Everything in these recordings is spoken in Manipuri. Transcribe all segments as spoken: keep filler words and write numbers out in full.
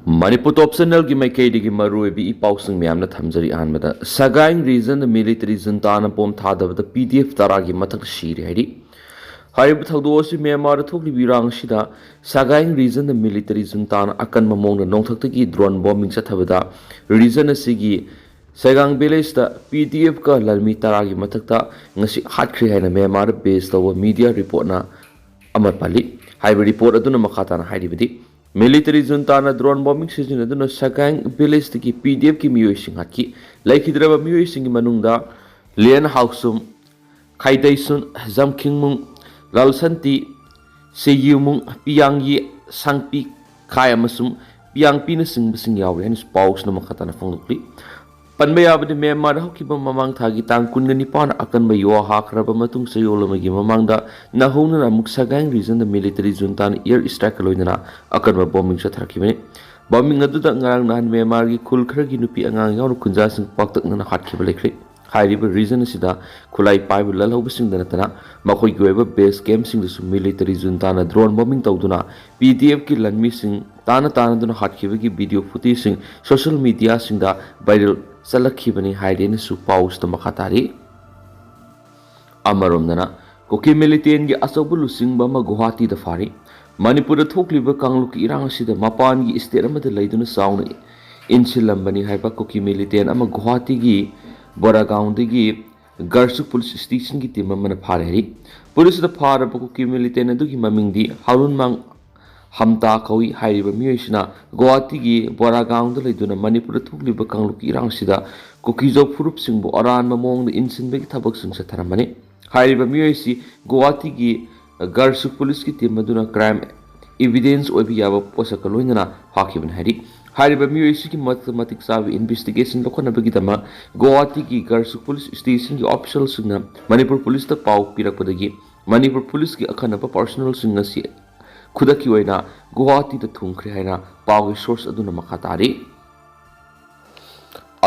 ꯃꯅꯤꯄꯨꯔ ꯇꯣꯞ ꯆꯦꯅꯦꯜꯒꯤ ꯃꯥꯏꯀꯩꯗꯒꯤ ꯃꯔꯨꯑꯣꯏꯕ ꯏ ꯄꯥꯎꯁꯤꯡ ꯃꯌꯥꯝꯅ ꯊꯝꯖꯔꯤ꯫ ꯑꯍꯥꯟꯕꯗ, ꯁꯒꯥꯏꯡ ꯔꯤꯖꯟꯗ ꯃꯤꯂꯤꯇꯔꯤ ꯖꯨꯟꯇꯥꯅ ꯕꯣꯝ ꯊꯥꯗꯕꯗ ꯄꯤ ꯗꯤ ꯑꯦꯐ ꯇꯔꯥꯒꯤ ꯃꯊꯛꯇ ꯁꯤꯔꯦ ꯍꯥꯏꯔꯤ꯫ ꯍꯥꯏꯔꯤꯕ ꯊꯧꯗꯣꯛ ꯑꯁꯤ ꯃ꯭ꯌꯥꯟꯃꯥꯔꯗ ꯊꯣꯛꯂꯤꯕ ꯏꯔꯥꯡ ꯑꯁꯤꯗ ꯁꯒꯥꯏꯡ ꯔꯤꯖꯟꯗ ꯃꯤꯂꯤꯇꯔꯤ ꯖꯨꯟꯇꯥꯅ ꯑꯀꯟꯕ ꯃꯑꯣꯡꯗ ꯅꯣꯡꯊꯛꯇꯒꯤ ꯗ꯭ꯔꯣꯟ ꯕꯣꯝꯕꯤꯡ ꯆꯠꯊꯕꯗ ꯔꯤꯖꯟ ꯑꯁꯤꯒꯤ ꯁꯦꯒꯥꯡ ꯚꯤꯂꯦꯖꯇ ꯄꯤ ꯗꯤ ꯑꯦꯐꯀ ꯂꯥꯟꯃꯤ ꯇꯔꯥꯒꯤ ꯃꯊꯛꯇ ꯉꯁꯤ ꯍꯥꯠꯈ꯭ꯔꯦ ꯍꯥꯏꯅ ꯃ꯭ꯌꯥꯟꯃꯥꯔꯗ ꯕꯦꯖ ꯇꯧꯕ ꯃꯤꯗꯤꯌꯥ ꯔꯤꯄꯣꯔꯠꯅ ꯑꯃ ꯄꯜꯂꯤ꯫ ꯍꯥꯏꯔꯤꯕ ꯔꯤꯄꯣꯔꯠ ꯑꯗꯨꯅ ꯃꯈꯥ ꯇꯥꯅ ꯍꯥꯏꯔꯤꯕꯗꯤ, ꯃꯤꯂꯤꯇꯔꯤ ꯖꯨꯟꯇꯥꯅ ꯗ꯭ꯔꯣꯟ ꯕꯣꯝꯕꯤꯡ ꯁꯤꯖꯤꯟꯅꯗꯨꯅ ꯁꯒꯥꯡ ꯚꯤꯂꯦꯖꯇꯒꯤ ꯄꯤ ꯗꯤ ꯑꯦꯐꯀꯤ ꯃꯤꯑꯣꯏꯁꯤꯡ ꯍꯥꯠꯈꯤ꯫ ꯂꯩꯈꯤꯗ꯭ꯔꯕ ꯃꯤꯑꯣꯏꯁꯤꯡꯒꯤ ꯃꯅꯨꯡꯗ ꯂꯤꯌꯟ ꯍꯥꯎꯁꯨꯝ, ꯈꯥꯏꯗꯩꯁꯨꯟ, ꯖꯝꯈꯤꯡꯃꯨꯡ, ꯂꯥꯜꯁꯟꯇꯤ, ꯁꯦꯌꯨꯃꯨꯡ, ꯄꯤꯌꯥꯡꯒꯤ, ꯁꯥꯡꯄꯤ, ꯈꯥꯏ ꯑꯃꯁꯨꯡ ꯄꯤꯌꯥꯡꯄꯤꯅꯆꯤꯡꯕꯁꯤꯡ ꯌꯥꯎꯔꯤ ꯍꯥꯏꯅꯁꯨ ꯄꯥꯎꯁꯤꯅ ꯃꯈꯥ ꯇꯥꯅ ꯐꯣꯡꯗꯣꯛꯂꯤ꯫ ꯄꯟꯕ ꯌꯥꯕꯗꯤ, ꯃ꯭ꯌꯥꯟꯃꯥꯔꯗ ꯍꯧꯈꯤꯕ ꯃꯃꯥꯡ ꯊꯥꯒꯤ ꯇꯥꯡ ꯀꯨꯟꯒ ꯅꯤꯄꯥꯟ ꯑꯀꯟꯕ ꯌꯨ ꯍꯥꯈ꯭ꯔꯕ ꯃꯇꯨꯡ ꯆꯌꯣꯜ ꯑꯃꯒꯤ ꯃꯃꯥꯡꯗ ꯅꯧꯍꯧꯅꯅ ꯑꯃꯨꯛ ꯁꯒꯥꯡ ꯔꯤꯖꯟꯗ ꯃꯤꯂꯤꯇꯔꯤ ꯖꯨꯟꯇꯥꯅ ꯑꯦꯌꯔ ꯁ꯭ꯇ꯭ꯔꯥꯏꯛꯀ ꯂꯣꯏꯅꯅ ꯑꯀꯟꯕ ꯕꯣꯝꯕꯤꯡ ꯆꯠꯊꯔꯛꯈꯤꯕꯅꯤ꯫ ꯕꯣꯝꯕꯤꯡ ꯑꯗꯨꯗ ꯉꯔꯥꯡ ꯅꯍꯥꯟ ꯃ꯭ꯌꯥꯟꯃꯥꯔꯒꯤ ꯈꯨꯜ ꯈꯔꯒꯤ ꯅꯨꯄꯤ ꯑꯉꯥꯡ ꯌꯥꯎꯅ ꯈꯨꯟꯖꯥꯁꯤꯡ ꯄꯥꯛꯇꯛꯅꯅ ꯍꯥꯠꯈꯤꯕ ꯂꯩꯈ꯭ꯔꯦ꯫ ꯍꯥꯏꯔꯤꯕ ꯔꯤꯖꯟ ꯑꯁꯤꯗ ꯈꯨꯠꯂꯥꯏ ꯄꯥꯏꯕ ꯂꯜꯍꯧꯕꯁꯤꯡꯗ ꯅꯠꯇꯅ ꯃꯈꯣꯏꯒꯤ ꯑꯣꯏꯕ ꯕꯦꯖ ꯀꯦꯝꯞꯁꯤꯡꯗꯁꯨ ꯃꯤꯂꯤꯇꯔꯤ ꯖꯨꯟꯇꯥꯅ ꯗ꯭ꯔꯣꯟ ꯕꯣꯝꯕꯤꯡ ꯇꯧꯗꯨꯅ ꯄꯤ ꯗꯤ ꯑꯦꯐꯀꯤ ꯂꯥꯟꯃꯤꯁꯤꯡ ꯇꯥꯅ ꯇꯥꯅꯗꯨꯅ ꯍꯥꯠꯈꯤꯕꯒꯤ ꯚꯤꯗꯤꯑꯣ ꯐꯨꯇꯦꯖꯁꯤꯡ ꯁꯣꯁꯤꯌꯦꯜ ꯃꯤꯗꯤꯌꯥꯁꯤꯡꯗ ꯚꯥꯏꯔꯦꯜ ꯆꯠꯂꯛꯈꯤꯕꯅꯤ ꯍꯥꯏꯔꯦꯅꯁꯨ ꯄꯥꯎꯁꯤꯗ ꯃꯈꯥ ꯇꯥꯔꯤ꯫ ꯑꯃꯔꯣꯝꯗꯅ, ꯀꯨꯀꯤ ꯃꯤꯂꯤꯇꯦꯟꯒꯤ ꯑꯆꯧꯕ ꯂꯨꯆꯤꯡꯕ ꯑꯃ ꯒꯨꯋꯥꯍꯥꯇꯤꯗ ꯐꯥꯔꯤ꯫ ꯃꯅꯤꯄꯨꯔꯗ ꯊꯣꯛꯂꯤꯕ ꯀꯥꯡꯂꯨꯞꯀꯤ ꯏꯔꯥꯡ ꯑꯁꯤꯗ ꯃꯄꯥꯟꯒꯤ ꯁ꯭ꯇꯦꯠ ꯑꯃꯗ ꯂꯩꯗꯨꯅ ꯆꯥꯎꯅ ꯏꯟꯁꯤꯜꯂꯝꯕꯅꯤ ꯍꯥꯏꯕ ꯀꯨꯀꯤ ꯃꯤꯂꯤꯇꯦꯟ ꯑꯃ ꯒꯨꯋꯥꯍꯥꯇꯤꯒꯤ ꯕꯣꯔꯥꯒꯥꯎꯟꯗꯒꯤ ꯒꯔꯁꯨ ꯄꯨꯂꯤꯁ ꯁ꯭ꯇꯦꯁꯟꯒꯤ ꯇꯤꯝ ꯑꯃꯅ ꯐꯥꯔꯦ ꯍꯥꯏꯔꯤ꯫ ꯄꯨꯂꯤꯁꯇ ꯐꯥꯔꯕ ꯀꯨꯀꯤ ꯃꯤꯂꯤꯇꯦꯟ ꯑꯗꯨꯒꯤ ꯃꯃꯤꯡꯗꯤ ꯍꯥꯔꯨꯟꯃꯥꯡ ꯍꯝꯇꯥ ꯀꯧꯏ꯫ ꯍꯥꯏꯔꯤꯕ ꯃꯤꯑꯣꯏꯁꯤꯅ ꯒꯨꯋꯥꯍꯥꯇꯤꯒꯤ ꯕꯣꯔꯥꯒꯥꯎꯟꯗ ꯂꯩꯗꯨꯅ ꯃꯅꯤꯄꯨꯔꯗ ꯊꯣꯛꯂꯤꯕ ꯀꯥꯡꯂꯨꯞꯀꯤ ꯏꯔꯥꯡ ꯑꯁꯤꯗ ꯀꯨꯀꯤꯖꯧ ꯐꯨꯔꯨꯞꯁꯤꯡꯕꯨ ꯑꯔꯥꯟꯕ ꯃꯑꯣꯡꯗ ꯏꯟꯁꯤꯟꯕꯒꯤ ꯊꯕꯛꯁꯤꯡ ꯆꯠꯊꯔꯝꯕꯅꯤ꯫ ꯍꯥꯏꯔꯤꯕ ꯃꯤꯑꯣꯏ ꯑꯁꯤ ꯒꯨꯋꯥꯍꯥꯇꯤꯒꯤ ꯒꯔꯁꯨ ꯄꯨꯂꯤꯁꯀꯤ ꯇꯤꯝ ꯑꯗꯨꯅ ꯀ꯭ꯔꯥꯏꯝ ꯏꯚꯤꯗꯦꯟꯁ ꯑꯣꯏꯕ ꯌꯥꯕ ꯄꯣꯠꯁꯛꯀ ꯂꯣꯏꯅꯅ ꯐꯥꯈꯤꯕꯅꯤ ꯍꯥꯏꯔꯤ꯫ ꯍꯥꯏꯔꯤꯕ ꯃꯤꯑꯣꯏ ꯑꯁꯤꯒꯤ ꯃꯊꯛꯇ ꯃꯇꯤꯛ ꯆꯥꯕ ꯏꯟꯚꯦꯁꯇꯤꯒꯦꯁꯟ ꯂꯧꯈꯠꯅꯕꯒꯤꯗꯃꯛ ꯒꯨꯋꯥꯍꯥꯇꯤꯒꯤ ꯒꯔꯁꯨ ꯄꯨꯂꯤꯁ ꯁ꯭ꯇꯦꯁꯟꯒꯤ ꯑꯣꯐꯤꯁꯤꯌꯦꯜꯁꯤꯡꯅ ꯃꯅꯤꯄꯨꯔ ꯄꯨꯂꯤꯁꯇ ꯄꯥꯎ ꯄꯤꯔꯛꯄꯗꯒꯤ ꯃꯅꯤꯄꯨꯔ ꯄꯨꯂꯤꯁꯀꯤ ꯑꯈꯟꯅꯕ ꯄꯥꯔꯁꯣꯅꯦꯜꯁꯤꯡ ꯑꯁꯤ ꯈꯨꯗꯛꯀꯤ ꯑꯣꯏꯅ ꯒꯨꯋꯥꯍꯥꯇꯤꯗ ꯊꯨꯡꯈ꯭ꯔꯦ ꯍꯥꯏꯅ ꯄꯥꯎꯒꯤ ꯁꯣꯔꯁ ꯑꯗꯨꯅ ꯃꯈꯥ ꯇꯥꯔꯤ꯫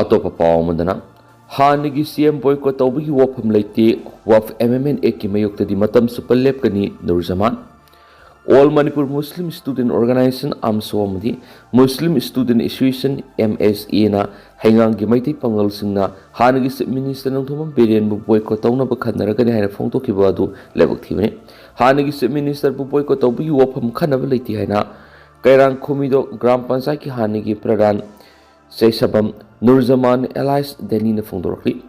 ꯑꯇꯣꯞꯄ ꯄꯥꯎ ꯑꯃꯗꯅ, ꯍꯥꯟꯅꯒꯤ ꯁꯤ ꯑꯦꯝ ꯕꯣꯏꯀꯣꯠ ꯇꯧꯕꯒꯤ ꯋꯥꯐꯝ ꯂꯩꯇꯦ, ꯋꯥꯐ ꯑꯦꯃꯦꯟꯃꯦꯟ ꯑꯦꯛꯀꯤ ꯃꯥꯌꯣꯛꯇꯗꯤ ꯃꯇꯝ ꯆꯨꯞꯄ ꯂꯦꯞꯀꯅꯤ, ꯅꯨꯔꯖꯃꯥꯟ꯫ All Manipur Muslim Student Organization, ꯑꯥꯝꯁꯣ, ꯑꯃꯗꯤ Muslim Student Association, ꯑꯦꯝ ꯑꯦꯁ ꯑꯦꯅ ꯍꯩꯉꯥꯡꯒꯤ ꯃꯩꯇꯩ ꯄꯥꯉꯜꯁꯤꯡꯅ ꯍꯥꯟꯅꯒꯤ Chief Minister ꯅꯣꯡꯊꯣꯝꯕꯝ ꯕꯤꯔꯦꯟꯕꯨ boycott ꯇꯧꯅꯕ ꯈꯟꯅꯔꯒꯅꯤ ꯍꯥꯏꯅ ꯐꯣꯡꯗꯣꯛꯈꯤꯕ ꯑꯗꯨ ꯂꯥꯏꯕꯛ ꯊꯤꯕꯅꯤ꯫ ꯍꯥꯟꯅꯒꯤ Chief Ministerꯕꯨ boycott ꯇꯧꯕꯒꯤ ꯋꯥꯐꯝ ꯈꯟꯅꯕ ꯂꯩꯇꯦ ꯍꯥꯏꯅ ꯀꯩꯔꯥꯡ ꯈꯨꯃꯤꯗꯣꯛ ꯒ꯭ꯔꯥꯝ ꯄꯟꯆꯥꯌꯠꯀꯤ ꯍꯥꯟꯅꯒꯤ ꯄ꯭ꯔꯙꯥꯟ ꯆꯩꯁꯕꯝ ꯅꯨꯔꯖꯃꯥꯟ alias ꯗꯦꯅꯤꯅ ꯐꯣꯡꯗꯣꯔꯛꯂꯤ꯫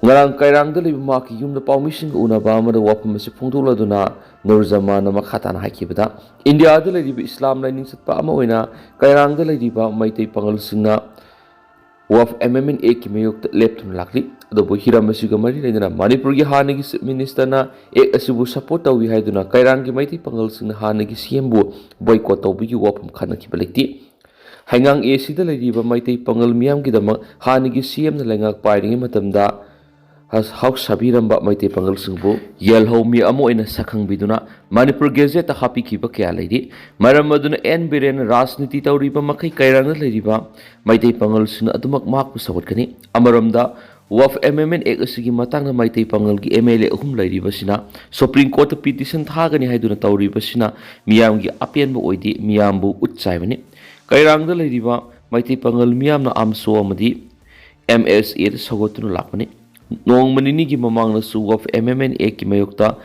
ꯉꯔꯥꯡ ꯀꯩꯔꯥꯡꯗ ꯂꯩꯕ ꯃꯍꯥꯛꯀꯤ ꯌꯨꯝꯗ ꯄꯥꯎꯃꯤꯁꯤꯡꯒ ꯎꯅꯕ ꯑꯃꯗ ꯋꯥꯐꯝ ꯑꯁꯤ ꯐꯣꯡꯗꯣꯛꯂꯗꯨꯅ ꯅꯨꯔꯖꯃꯥꯟꯅ ꯃꯈꯥ ꯇꯥꯅ ꯍꯥꯏꯈꯤꯕꯗ, ꯏꯟꯗꯤꯌꯥꯗ ꯂꯩꯔꯤꯕ ꯏꯁꯂꯥꯝ ꯂꯥꯏꯅꯤꯡ ꯆꯠꯄ ꯑꯃ ꯑꯣꯏꯅ ꯀꯩꯔꯥꯡꯗ ꯂꯩꯔꯤꯕ ꯃꯩꯇꯩ ꯄꯥꯉꯜꯁꯤꯡꯅ Waqf Amendment Actꯀꯤ ꯃꯥꯌꯣꯛꯇ ꯂꯦꯞꯇꯨꯅ ꯂꯥꯛꯂꯤ꯫ ꯑꯗꯨꯕꯨ ꯍꯤꯔꯝ ꯑꯁꯤꯒ ꯃꯔꯤ ꯂꯩꯅꯅ ꯃꯅꯤꯄꯨꯔꯒꯤ ꯍꯥꯟꯅꯒꯤ Chief Ministerꯅ Act ꯑꯁꯤꯕꯨ support ꯇꯧꯏ ꯍꯥꯏꯗꯨꯅ ꯀꯩꯔꯥꯡꯒꯤ ꯃꯩꯇꯩ ꯄꯥꯉꯜꯁꯤꯡꯅ ꯍꯥꯟꯅꯒꯤ CMꯕꯨ boycott ꯇꯧꯕꯒꯤ ꯋꯥꯐꯝ ꯈꯟꯅꯈꯤꯕ ꯂꯩꯇꯦ꯫ ꯍꯩꯉꯥꯡ ꯑꯦꯁꯤꯗ ꯂꯩꯔꯤꯕ ꯃꯩꯇꯩ ꯄꯥꯉꯜ ꯃꯤꯌꯥꯝꯒꯤꯗꯃꯛ ꯍꯥꯟꯅꯒꯤ CMꯅ ꯂꯩꯉꯥꯛ ꯄꯥꯏꯔꯤꯉꯩ ꯃꯇꯝꯗ ꯍꯥꯎ ꯁꯥꯕꯤꯔꯝꯕ ꯃꯩꯇꯩ ꯄꯥꯉꯜꯁꯤꯡꯕꯨ ꯌꯦꯜꯍꯧ ꯃꯤ ꯑꯃ ꯑꯣꯏꯅ ꯁꯛꯈꯪꯕꯤꯗꯨꯅ ꯃꯅꯤꯄꯨꯔ Gazetteꯇ ꯍꯥꯞꯄꯤꯈꯤꯕ ꯀꯌꯥ ꯂꯩꯔꯤ꯫ ꯃꯔꯝ ꯑꯗꯨꯅ ꯑꯦꯟ ꯕꯤꯔꯦꯟꯅ ꯔꯥꯖꯅꯤꯇꯤ ꯇꯧꯔꯤꯕ ꯃꯈꯩ ꯀꯩꯔꯥꯡꯗ ꯂꯩꯔꯤꯕ ꯃꯩꯇꯩ ꯄꯥꯉꯜꯁꯤꯡꯅ ꯑꯗꯨꯃꯛ ꯃꯍꯥꯛꯄꯨ ꯁꯧꯒꯠꯀꯅꯤ꯫ ꯑꯃꯔꯣꯝꯗ, Waqf Amendment Act ꯑꯁꯤꯒꯤ ꯃꯇꯥꯡꯗ ꯃꯩꯇꯩ ꯄꯥꯉꯜꯒꯤ MLA ꯑꯍꯨꯝ ꯂꯩꯔꯤꯕꯁꯤꯅ Supreme Courtꯇ petition ꯊꯥꯒꯅꯤ ꯍꯥꯏꯗꯨꯅ ꯇꯧꯔꯤꯕꯁꯤꯅ ꯃꯤꯌꯥꯝꯒꯤ ꯑꯄꯦꯟꯕ ꯑꯣꯏꯗꯦ, ꯃꯤꯌꯥꯝꯕꯨ ꯎꯠ ꯆꯥꯏꯕꯅꯤ꯫ ꯀꯩꯔꯥꯡꯗ ꯂꯩꯔꯤꯕ ꯃꯩꯇꯩ ꯄꯥꯉꯜ ꯃꯤꯌꯥꯝꯅ ꯑꯥꯝꯁꯣ ꯑꯃꯗꯤ ꯑꯦꯝ ꯑꯦꯁ ꯑꯦꯗ ꯁꯧꯒꯠꯇꯨꯅ ꯂꯥꯛꯄꯅꯤ꯫ ꯅꯣꯡꯃ ꯅꯤꯅꯤꯒꯤ ꯃꯃꯥꯡꯗꯁꯨ Waqf Amendment Actꯀꯤ ꯃꯥꯌꯣꯛꯇ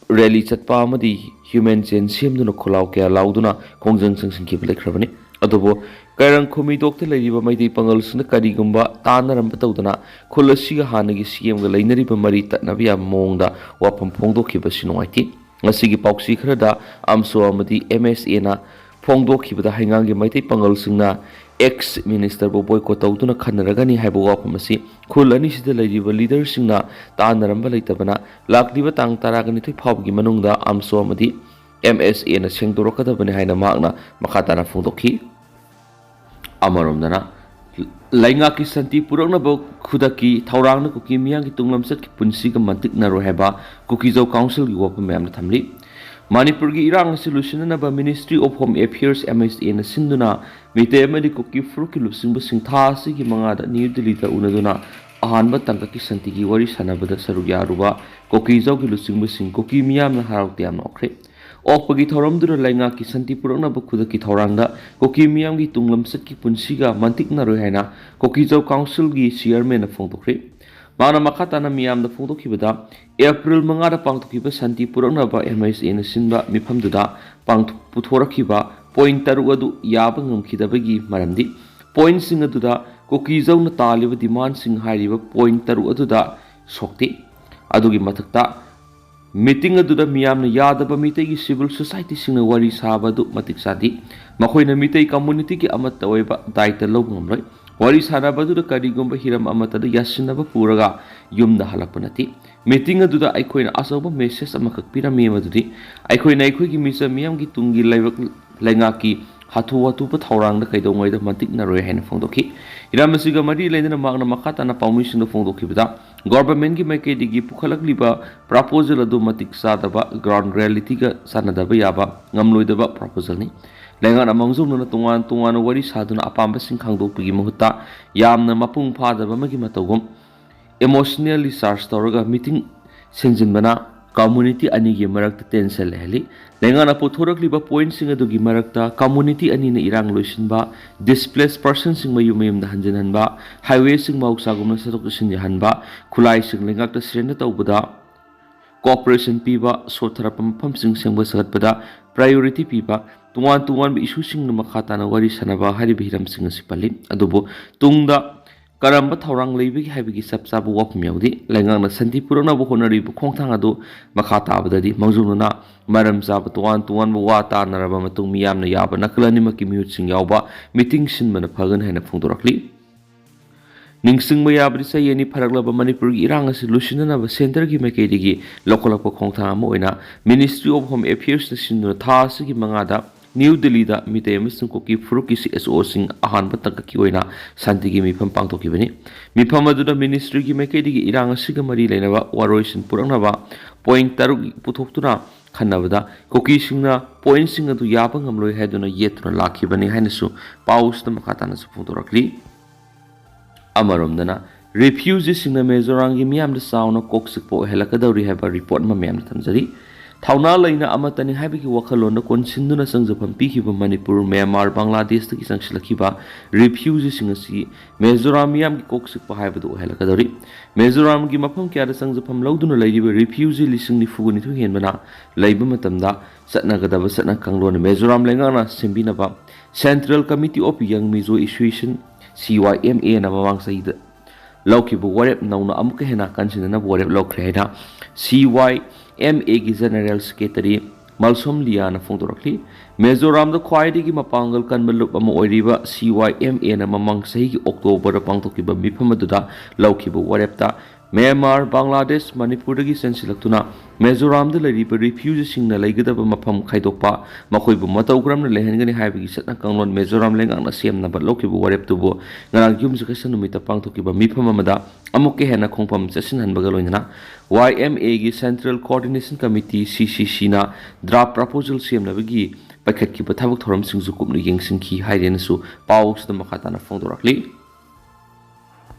rally ꯆꯠꯄ ꯑꯃꯗꯤ human chain ꯁꯦꯝꯗꯨꯅ ꯈꯨꯜꯂꯥꯎ ꯀꯌꯥ ꯂꯥꯎꯗꯨꯅ ꯈꯣꯡꯖꯪ ꯆꯪꯁꯤꯟꯈꯤꯕ ꯂꯩꯈ꯭ꯔꯕꯅꯤ꯫ ꯑꯗꯨꯕꯨ ꯀꯩꯔꯥꯡ ꯈꯨꯃꯤꯗꯣꯛꯇ ꯂꯩꯔꯤꯕ ꯃꯩꯇꯩ ꯄꯥꯉꯜꯁꯤꯡꯅ ꯀꯔꯤꯒꯨꯝꯕ ꯇꯥꯟꯅꯔꯝꯕ ꯇꯧꯗꯅ ꯈꯨꯜ ꯑꯁꯤꯒ ꯍꯥꯟꯅꯒꯤ CMꯒ ꯂꯩꯅꯔꯤꯕ ꯃꯔꯤ ꯇꯠꯅꯕ ꯌꯥꯕ ꯃꯑꯣꯡꯗ ꯋꯥꯐꯝ ꯐꯣꯡꯗꯣꯛꯈꯤꯕꯁꯤ ꯅꯨꯡꯉꯥꯏꯇꯦ꯫ ꯉꯁꯤꯒꯤ ꯄꯥꯎꯆꯦ ꯈꯔꯗ ꯑꯥꯝꯁꯣ ꯑꯃꯗꯤ ꯑꯦꯝ ꯑꯦꯁ ꯑꯦꯅ ꯐꯣꯡꯗꯣꯛꯈꯤꯕꯗ ꯍꯩꯉꯥꯡꯒꯤ ꯃꯩꯇꯩ ꯄꯥꯉꯜꯁꯤꯡꯅ ex ministerꯕꯨ boycott ꯇꯧꯗꯨꯅ ꯈꯟꯅꯔꯒꯅꯤ ꯍꯥꯏꯕ ꯋꯥꯐꯝ ꯑꯁꯤ ꯈꯨꯜ ꯑꯅꯤꯁꯤꯗ ꯂꯩꯔꯤꯕ leaderꯁꯤꯡꯅ ꯇꯥꯟꯅꯔꯝꯕ ꯂꯩꯇꯕꯅ ꯂꯥꯛꯂꯤꯕ ꯇꯥꯡ ꯇꯔꯥꯒ ꯅꯤꯊꯣꯏ ꯐꯥꯎꯕꯒꯤ ꯃꯅꯨꯡꯗ ꯑꯥꯝꯁꯣ ꯑꯃꯗꯤ ꯑꯦꯝ ꯑꯦꯁ ꯑꯦꯅ ꯁꯦꯡꯗꯣꯔꯛꯀꯗꯕꯅꯤ ꯍꯥꯏꯅ ꯃꯍꯥꯛꯅ ꯃꯈꯥ ꯇꯥꯅ ꯐꯣꯡꯗꯣꯛꯈꯤ꯫ ꯑꯃꯔꯣꯝꯗꯅ, ꯂꯩꯉꯥꯛꯀꯤ ꯁꯥꯟꯇꯤ ꯄꯨꯔꯛꯅꯕ ꯈꯨꯗꯛꯀꯤ ꯊꯧꯔꯥꯡꯅ ꯀꯨꯀꯤ ꯃꯤꯌꯥꯝꯒꯤ ꯇꯨꯡꯂꯝꯆꯠꯀꯤ ꯄꯨꯟꯁꯤꯒ ꯃꯟꯇꯤꯛꯅꯔꯣꯏ ꯍꯥꯏꯕ ꯀꯨꯀꯤꯖꯧ councilꯒꯤ ꯋꯥꯐꯝ ꯃꯌꯥꯝꯅ ꯊꯝꯂꯤ꯫ ꯃꯅꯤꯄꯨꯔꯒꯤ ꯏꯔꯥꯡ ꯑꯁꯤ ꯂꯣꯏꯁꯤꯟꯅꯅꯕ Ministry of Home Affairs, MHAꯅ ꯁꯤꯟꯗꯨꯅ ꯃꯤꯇꯩ ꯑꯃꯗꯤ ꯀꯨꯀꯤ ꯐꯨꯔꯨꯞꯀꯤ ꯂꯨꯆꯤꯡꯕꯁꯤꯡ ꯊꯥ ꯑꯁꯤꯒꯤ ꯃꯉꯥꯗ ꯅ꯭ꯌꯨ ꯗꯤꯜꯂꯤꯗ ꯎꯅꯗꯨꯅ ꯑꯍꯥꯟꯕ ꯇꯥꯡꯀꯛꯀꯤ ꯁꯥꯟꯇꯤꯒꯤ ꯋꯥꯔꯤ ꯁꯥꯟꯅꯕꯗ ꯁꯔꯨꯛ ꯌꯥꯔꯨꯕ ꯀꯨꯀꯤꯖꯧꯒꯤ ꯂꯨꯆꯤꯡꯕꯁꯤꯡ ꯀꯨꯀꯤ ꯃꯤꯌꯥꯝꯅ ꯍꯔꯥꯎ ꯇꯌꯥꯝꯅ ꯑꯣꯛꯈ꯭ꯔꯦ꯫ ꯑꯣꯛꯄꯒꯤ ꯊꯧꯔꯝꯗꯨꯗ ꯂꯩꯉꯥꯛꯀꯤ ꯁꯥꯟꯇꯤ ꯄꯨꯔꯛꯅꯕ ꯈꯨꯗꯛꯀꯤ ꯊꯧꯔꯥꯡꯗ ꯀꯨꯀꯤ ꯃꯤꯌꯥꯝꯒꯤ ꯇꯨꯡ ꯂꯝꯆꯠꯀꯤ ꯄꯨꯟꯁꯤꯒ ꯃꯟꯇꯤꯛꯅꯔꯣꯏ ꯍꯥꯏꯅ ꯀꯨꯀꯤꯖꯧ ꯀꯥꯎꯟꯁꯤꯜꯒꯤ ꯆꯤꯌꯔꯃꯦꯟꯅ ꯐꯣꯡꯗꯣꯛꯈ꯭ꯔꯦ꯫ ꯃꯥꯅ ꯃꯈꯥ ꯇꯥꯅ ꯃꯤꯌꯥꯝꯗ ꯐꯣꯡꯗꯣꯛꯈꯤꯕꯗ, ꯑꯦꯄ꯭ꯔꯤꯜ ꯃꯉꯥꯗ ꯄꯥꯡꯊꯣꯛꯈꯤꯕ ꯁꯥꯟꯇꯤ ꯄꯨꯔꯛꯅꯕ ꯑꯦꯝ ꯑꯩꯆ ꯑꯦꯅ ꯁꯤꯟꯕ ꯃꯤꯐꯝꯗꯨꯗ ꯄꯥꯡꯊꯣꯛ-, ꯄꯨꯊꯣꯔꯛꯈꯤꯕ ꯄꯣꯏꯟꯠ ꯇꯔꯨꯛ ꯑꯗꯨ ꯌꯥꯕ ꯉꯝꯈꯤꯗꯕꯒꯤ ꯃꯔꯝꯗꯤ ꯄꯣꯏꯟꯠꯁꯤꯡ ꯑꯗꯨꯗ ꯀꯨꯀꯤꯖꯧꯅ ꯇꯥꯜꯂꯤꯕ ꯗꯤꯃꯥꯟꯁꯤꯡ ꯍꯥꯏꯔꯤꯕ ꯄꯣꯏꯟꯠ ꯇꯔꯨꯛ ꯑꯗꯨꯗ ꯁꯣꯛꯇꯦ꯫ ꯑꯗꯨꯒꯤ ꯃꯊꯛꯇ, ꯃꯤꯇꯤꯡ ꯑꯗꯨꯗ ꯃꯤꯌꯥꯝꯅ ꯌꯥꯗꯕ ꯃꯤꯇꯩꯒꯤ ꯁꯤꯚꯤꯜ ꯁꯣꯁꯥꯏꯇꯤꯁꯤꯡꯅ ꯋꯥꯔꯤ ꯁꯥꯕ ꯑꯗꯨ ꯃꯇꯤꯛ ꯆꯥꯗꯦ꯫ ꯃꯈꯣꯏꯅ ꯃꯤꯇꯩ ꯀꯝꯃꯨꯅꯤꯇꯤꯒꯤ ꯑꯃꯠꯇ ꯑꯣꯏꯕ ꯗꯥꯏꯇ ꯂꯧꯕ ꯉꯝꯂꯣꯏ꯫ ꯋꯥꯔꯤ ꯁꯥꯅꯕ ꯑꯗꯨꯗ ꯀꯔꯤꯒꯨꯝꯕ ꯍꯤꯔꯝ ꯑꯃꯠꯇꯗ ꯌꯥꯁꯤꯟꯅꯕ ꯄꯨꯔꯒ ꯌꯨꯝꯗ ꯍꯜꯂꯛꯄ ꯅꯠꯇꯦ꯫ ꯃꯤꯇꯤꯡ ꯑꯗꯨꯗ ꯑꯩꯈꯣꯏꯅ ꯑꯆꯧꯕ ꯃꯦꯁꯦꯖ ꯑꯃꯈꯛ ꯄꯤꯔꯝꯃꯤ, ꯃꯗꯨꯗꯤ ꯑꯩꯈꯣꯏꯅ ꯑꯩꯈꯣꯏꯒꯤ ꯃꯤꯆꯝ ꯃꯤꯌꯥꯝꯒꯤ ꯇꯨꯡꯒꯤ ꯂꯩꯕꯥꯛ ꯂꯩꯉꯥꯛꯀꯤ ꯍꯥꯊꯨ ꯍꯥꯊꯨꯕ ꯊꯧꯔꯥꯡꯗ ꯀꯩꯗꯧꯉꯩꯗ ꯃꯟꯇꯤꯛꯅꯔꯣꯏ ꯍꯥꯏꯅ ꯐꯣꯡꯗꯣꯛꯈꯤ꯫ ꯍꯤꯔꯝ ꯑꯁꯤꯒ ꯃꯔꯤ ꯂꯩꯅꯅ ꯃꯍꯥꯛꯅ ꯃꯈꯥ ꯇꯥꯅ ꯄꯥꯎꯃꯤꯁꯤꯡꯗ ꯐꯣꯡꯗꯣꯛꯈꯤꯕꯗ, ꯒꯣꯚꯔꯟꯃꯦꯟꯠꯀꯤ ꯃꯥꯏꯀꯩꯗꯒꯤ ꯄꯨꯈꯠꯂꯛꯂꯤꯕ ꯄ꯭ꯔꯄꯣꯖꯦꯜ ꯑꯗꯨ ꯃꯇꯤꯛ ꯆꯥꯗꯕ, ꯒ꯭ꯔꯥꯎꯟ ꯔꯤꯌꯦꯂꯤꯇꯤꯒ ꯆꯥꯟꯅꯗꯕ ꯌꯥꯕ ꯉꯝꯂꯣꯏꯗꯕ ꯄ꯭ꯔꯄꯣꯖꯦꯜꯅꯤ꯫ ꯂꯩꯉꯥꯛꯅ ꯃꯥꯡꯖꯧꯅꯅ ꯇꯣꯉꯥꯟ ꯇꯣꯉꯥꯟꯅ ꯋꯥꯔꯤ ꯁꯥꯗꯨꯅ ꯑꯄꯥꯝꯕꯁꯤꯡ ꯈꯪꯗꯣꯛꯄꯒꯤ ꯃꯍꯨꯠꯇ ꯌꯥꯝꯅ ꯃꯄꯨꯡ ꯐꯥꯗꯕ ꯑꯃꯒꯤ ꯃꯇꯧꯒꯨꯝ ꯏꯃꯣꯁꯅꯦꯜꯂꯤ ꯆꯥꯔꯖ ꯇꯧꯔꯒ ꯃꯤꯇꯤꯡ ꯁꯤꯟꯖꯤꯟꯕꯅ ꯀꯝꯃꯨꯅꯤꯇꯤ ꯑꯅꯤꯒꯤ ꯃꯔꯛꯇ ꯇꯦꯟꯁꯟ ꯂꯩꯍꯜꯂꯤ꯫ ꯂꯩꯉꯥꯛꯅ ꯄꯨꯊꯣꯔꯛꯂꯤꯕ ꯄꯣꯏꯟꯠꯁꯤꯡ ꯑꯗꯨꯒꯤ ꯃꯔꯛꯇ ꯀꯝꯃꯨꯅꯤꯇꯤ ꯑꯅꯤꯅ ꯏꯔꯥꯡ ꯂꯣꯏꯁꯤꯟꯕ, ꯗꯤꯁꯄ꯭ꯂꯦꯁ ꯄꯔꯁꯟꯁꯤꯡ ꯃꯌꯨꯝ ꯃꯌꯨꯝꯗ ꯍꯟꯖꯤꯟꯍꯟꯕ, ꯍꯥꯏꯋꯦꯁꯤꯡ ꯃꯍꯧꯁꯥꯒꯨꯝꯅ ꯆꯠꯊꯣꯛ ꯆꯠꯁꯤꯟ ꯌꯥꯍꯟꯕ, ꯈꯨꯠꯂꯥꯏꯁꯤꯡ ꯂꯩꯉꯥꯛꯇ ꯁꯔꯦꯟꯗꯔ ꯇꯧꯕꯗ ꯀꯣꯑꯣꯄꯔꯦꯁꯟ ꯄꯤꯕ, ꯁꯣꯠꯊꯔꯛꯄ ꯃꯐꯝꯁꯤꯡ ꯁꯦꯝꯒꯠ ꯁꯥꯒꯠꯄꯗ ꯄ꯭ꯔꯥꯏꯌꯣꯔꯤꯇꯤ ꯄꯤꯕ, ꯇꯣꯉꯥꯟ ꯇꯣꯉꯥꯟꯕ ꯏꯁꯨꯁꯤꯡꯅ ꯃꯈꯥ ꯇꯥꯅ ꯋꯥꯔꯤ ꯁꯥꯅꯕ ꯍꯥꯏꯔꯤꯕ ꯍꯤꯔꯝꯁꯤꯡ ꯑꯁꯤ ꯄꯜꯂꯤ꯫ ꯑꯗꯨꯕꯨ ꯇꯨꯡꯗ ꯀꯔꯝꯕ ꯊꯧꯔꯥꯡ ꯂꯩꯕꯒꯦ ꯍꯥꯏꯕꯒꯤ ꯆꯞ ꯆꯥꯕ ꯋꯥꯐꯝ ꯌꯥꯎꯗꯦ꯫ ꯂꯩꯉꯥꯛꯅ ꯁꯥꯟꯇꯤ ꯄꯨꯔꯛꯅꯕ ꯍꯣꯠꯅꯔꯤꯕ ꯈꯣꯡꯊꯥꯡ ꯑꯗꯨ ꯃꯈꯥ ꯇꯥꯕꯗꯗꯤ ꯃꯥꯡꯖꯧꯅꯅ ꯃꯔꯝ ꯆꯥꯕ ꯇꯣꯉꯥꯟ ꯇꯣꯉꯥꯟꯕ ꯋꯥ ꯇꯥꯅꯔꯕ ꯃꯇꯨꯡ ꯃꯤꯌꯥꯝꯅ ꯌꯥꯕ ꯅꯥꯀꯜ ꯑꯅꯤꯃꯛꯀꯤ ꯃꯤꯍꯨꯠꯁꯤꯡ ꯌꯥꯎꯕ ꯃꯤꯇꯤꯡ ꯁꯤꯟꯕꯅ ꯐꯒꯅꯤ ꯍꯥꯏꯅ ꯐꯣꯡꯗꯣꯔꯛꯂꯤ꯫ ꯅꯤꯡꯁꯤꯡꯕ ꯌꯥꯕꯗꯤ, ꯆꯍꯤ ꯑꯅꯤ ꯐꯥꯔꯛꯂꯕ ꯃꯅꯤꯄꯨꯔꯒꯤ ꯏꯔꯥꯡ ꯑꯁꯤ ꯂꯣꯏꯁꯤꯟꯅꯅꯕ ꯁꯦꯟꯇꯔꯒꯤ ꯃꯥꯏꯀꯩꯗꯒꯤ ꯂꯧꯈꯠꯂꯛꯄ ꯈꯣꯡꯊꯥꯡ ꯑꯃ ꯑꯣꯏꯅ Ministry of Home Affairsꯅ ꯁꯤꯟꯗꯨꯅ ꯊꯥ ꯑꯁꯤꯒꯤ ꯃꯉꯥꯗ ꯅ꯭ꯌꯨ ꯗꯤꯜꯂꯤꯗ ꯃꯤꯇꯩ ꯑꯃꯁꯨꯡ ꯀꯨꯀꯤ ꯐꯨꯔꯨꯞꯀꯤ ꯁꯤ ꯑꯦꯁ ꯑꯣꯁꯤꯡ ꯑꯍꯥꯟꯕ ꯇꯥꯡꯀꯛꯀꯤ ꯑꯣꯏꯅ ꯁꯥꯟꯇꯤꯒꯤ ꯃꯤꯐꯝ ꯄꯥꯡꯊꯣꯛꯈꯤꯕꯅꯤ꯫ ꯃꯤꯐꯝ ꯑꯗꯨꯗ ꯃꯤꯅꯤꯁꯇ꯭ꯔꯤꯒꯤ ꯃꯥꯏꯀꯩꯗꯒꯤ ꯏꯔꯥꯡ ꯑꯁꯤꯒ ꯃꯔꯤ ꯂꯩꯅꯕ ꯋꯥꯔꯣꯏꯁꯤꯟ ꯄꯨꯔꯛꯅꯕ ꯄꯣꯏꯟꯠ ꯇꯔꯨꯛ ꯄꯨꯊꯣꯛꯇꯨꯅ ꯈꯟꯅꯕꯗ ꯀꯨꯀꯤꯁꯤꯡꯅ ꯄꯣꯏꯟꯠꯁꯤꯡ ꯑꯗꯨ ꯌꯥꯕ ꯉꯝꯂꯣꯏ ꯍꯥꯏꯗꯨꯅ ꯌꯦꯠꯇꯨꯅ ꯂꯥꯛꯈꯤꯕꯅꯤ ꯍꯥꯏꯅꯁꯨ ꯄꯥꯎꯁꯤꯗ ꯃꯈꯥ ꯇꯥꯅꯁꯨ ꯐꯣꯡꯗꯣꯔꯛꯂꯤ꯫ ꯑꯃꯔꯣꯝꯗꯅ, ꯔꯤꯐ꯭ꯌꯨꯖꯤꯁꯤꯡꯅ ꯃꯤꯖꯣꯔꯥꯝꯒꯤ ꯃꯤꯌꯥꯝꯗ ꯆꯥꯎꯅ ꯀꯣꯛ ꯆꯤꯛꯄ ꯑꯣꯏꯍꯜꯂꯛꯀꯗꯧꯔꯤ ꯍꯥꯏꯕ ꯔꯤꯄꯣꯔꯠ ꯑꯃ ꯃꯌꯥꯝꯅ ꯊꯝꯖꯔꯤ꯫ ꯊꯧꯅꯥ ꯂꯩꯅ ꯑꯃꯠꯇꯅꯤ ꯍꯥꯏꯕꯒꯤ ꯋꯥꯈꯜꯂꯣꯟꯗ ꯀꯣꯟꯁꯤꯟꯗꯨꯅ ꯆꯪꯖꯐꯝ ꯄꯤꯈꯤꯕ ꯃꯅꯤꯄꯨꯔ, ꯃ꯭ꯌꯥꯟꯃꯥꯔ, ꯕꯪꯒ꯭ꯂꯥꯗꯦꯁꯇꯒꯤ ꯆꯪꯁꯤꯜꯂꯛꯈꯤꯕ ꯔꯤꯐ꯭ꯌꯨꯖꯤꯁꯤꯡ ꯑꯁꯤ ꯃꯤꯖꯣꯔꯥꯝ ꯃꯤꯌꯥꯝꯒꯤ ꯀꯣꯛ ꯆꯤꯛꯄ ꯍꯥꯏꯕꯗꯨ ꯑꯣꯏꯍꯜꯂꯛꯀꯗꯧꯔꯤ꯫ ꯃꯤꯖꯣꯔꯥꯝꯒꯤ ꯃꯐꯝ ꯀꯌꯥꯗ ꯆꯪꯖꯐꯝ ꯂꯧꯗꯨꯅ ꯂꯩꯔꯤꯕ ꯔꯤꯐ꯭ꯌꯨꯖꯤ ꯂꯤꯁꯤꯡ ꯅꯤꯐꯨꯒ ꯅꯤꯊꯣꯏ ꯍꯦꯟꯕꯅ ꯂꯩꯕ ꯃꯇꯝꯗ ꯆꯠꯅꯒꯗꯕ ꯆꯠꯅ ꯀꯥꯡꯂꯣꯟ ꯃꯤꯖꯣꯔꯥꯝ ꯂꯩꯉꯥꯛꯅ ꯁꯦꯝꯕꯤꯅꯕ Central Committee of Young Mizo Association, C Y M A ꯅ ꯃꯃꯥꯡ ꯆꯍꯤꯗ ꯂꯧꯈꯤꯕ ꯋꯥꯔꯦꯞ ꯅꯧꯅ ꯑꯃꯨꯛꯀ ꯍꯦꯟꯅ ꯀꯟꯁꯤꯟꯅꯅꯕ ꯋꯥꯔꯦꯞ ꯂꯧꯈ꯭ꯔꯦ ꯍꯥꯏꯅ C Y M A ꯒꯤ General Secretary ꯃꯜꯁꯣꯝ ꯂꯤꯌꯥꯅ ꯐꯣꯡꯗꯣꯔꯛꯂꯤ꯫ ꯃꯤꯖꯣꯔꯥꯝꯗ ꯈ꯭ꯋꯥꯏꯗꯒꯤ ꯃꯄꯥꯡꯒꯜ ꯀꯟꯕ ꯂꯨꯞ ꯑꯃ ꯑꯣꯏꯔꯤꯕ C Y M A ꯅ ꯃꯃꯥꯡ ꯆꯍꯤꯒꯤ ꯑꯣꯛꯇꯣꯕꯔꯗ ꯄꯥꯡꯊꯣꯛꯈꯤꯕ ꯃꯤꯐꯝ ꯑꯗꯨꯗ ꯂꯧꯈꯤꯕ ꯋꯥꯔꯦꯞꯇ ꯃ꯭ꯌꯥꯟꯃꯥꯔ, ꯕꯪꯒ꯭ꯂꯥꯗꯦꯁ, ꯃꯅꯤꯄꯨꯔꯗꯒꯤ ꯆꯦꯟꯁꯤꯜꯂꯛꯇꯨꯅ ꯃꯤꯖꯣꯔꯥꯝꯗ ꯂꯩꯔꯤꯕ ꯔꯤꯐ꯭ꯌꯨꯖꯤꯁꯤꯡꯅ ꯂꯩꯒꯗꯕ ꯃꯐꯝ ꯈꯥꯏꯗꯣꯛꯄ, ꯃꯈꯣꯏꯕꯨ ꯃꯇꯧ ꯀꯔꯝꯅ ꯂꯩꯍꯟꯒꯅꯤ ꯍꯥꯏꯕꯒꯤ ꯆꯠꯅ ꯀꯥꯡꯂꯣꯟ ꯃꯤꯖꯣꯔꯥꯝ ꯂꯩꯉꯥꯛꯅ ꯁꯦꯝꯅꯕ ꯂꯧꯈꯤꯕ ꯋꯥꯔꯦꯞꯇꯨꯕꯨ ꯉꯔꯥꯡ ꯌꯨꯝꯁꯀꯩꯁ ꯅꯨꯃꯤꯠꯇ ꯄꯥꯡꯊꯣꯛꯈꯤꯕ ꯃꯤꯐꯝ ꯑꯃꯗ ꯑꯃꯨꯛꯀ ꯍꯦꯟꯅ ꯈꯣꯡꯐꯝ ꯆꯠꯁꯤꯟꯍꯟꯕꯒ ꯂꯣꯏꯅꯅ Y M A ꯒꯤ Central Coordination Committee, C C C ꯅ draft proposal ꯁꯦꯝꯅꯕꯒꯤ ꯄꯥꯏꯈꯠꯈꯤꯕ ꯊꯕꯛ ꯊꯧꯔꯝꯁꯤꯡꯁꯨ ꯀꯨꯞꯅ ꯌꯦꯡꯁꯤꯟꯈꯤ ꯍꯥꯏꯗꯦꯅꯁꯨ ꯄꯥꯎꯁꯤꯗ ꯃꯈꯥ ꯇꯥꯅ ꯐꯣꯡꯗꯣꯔꯛꯂꯤ꯫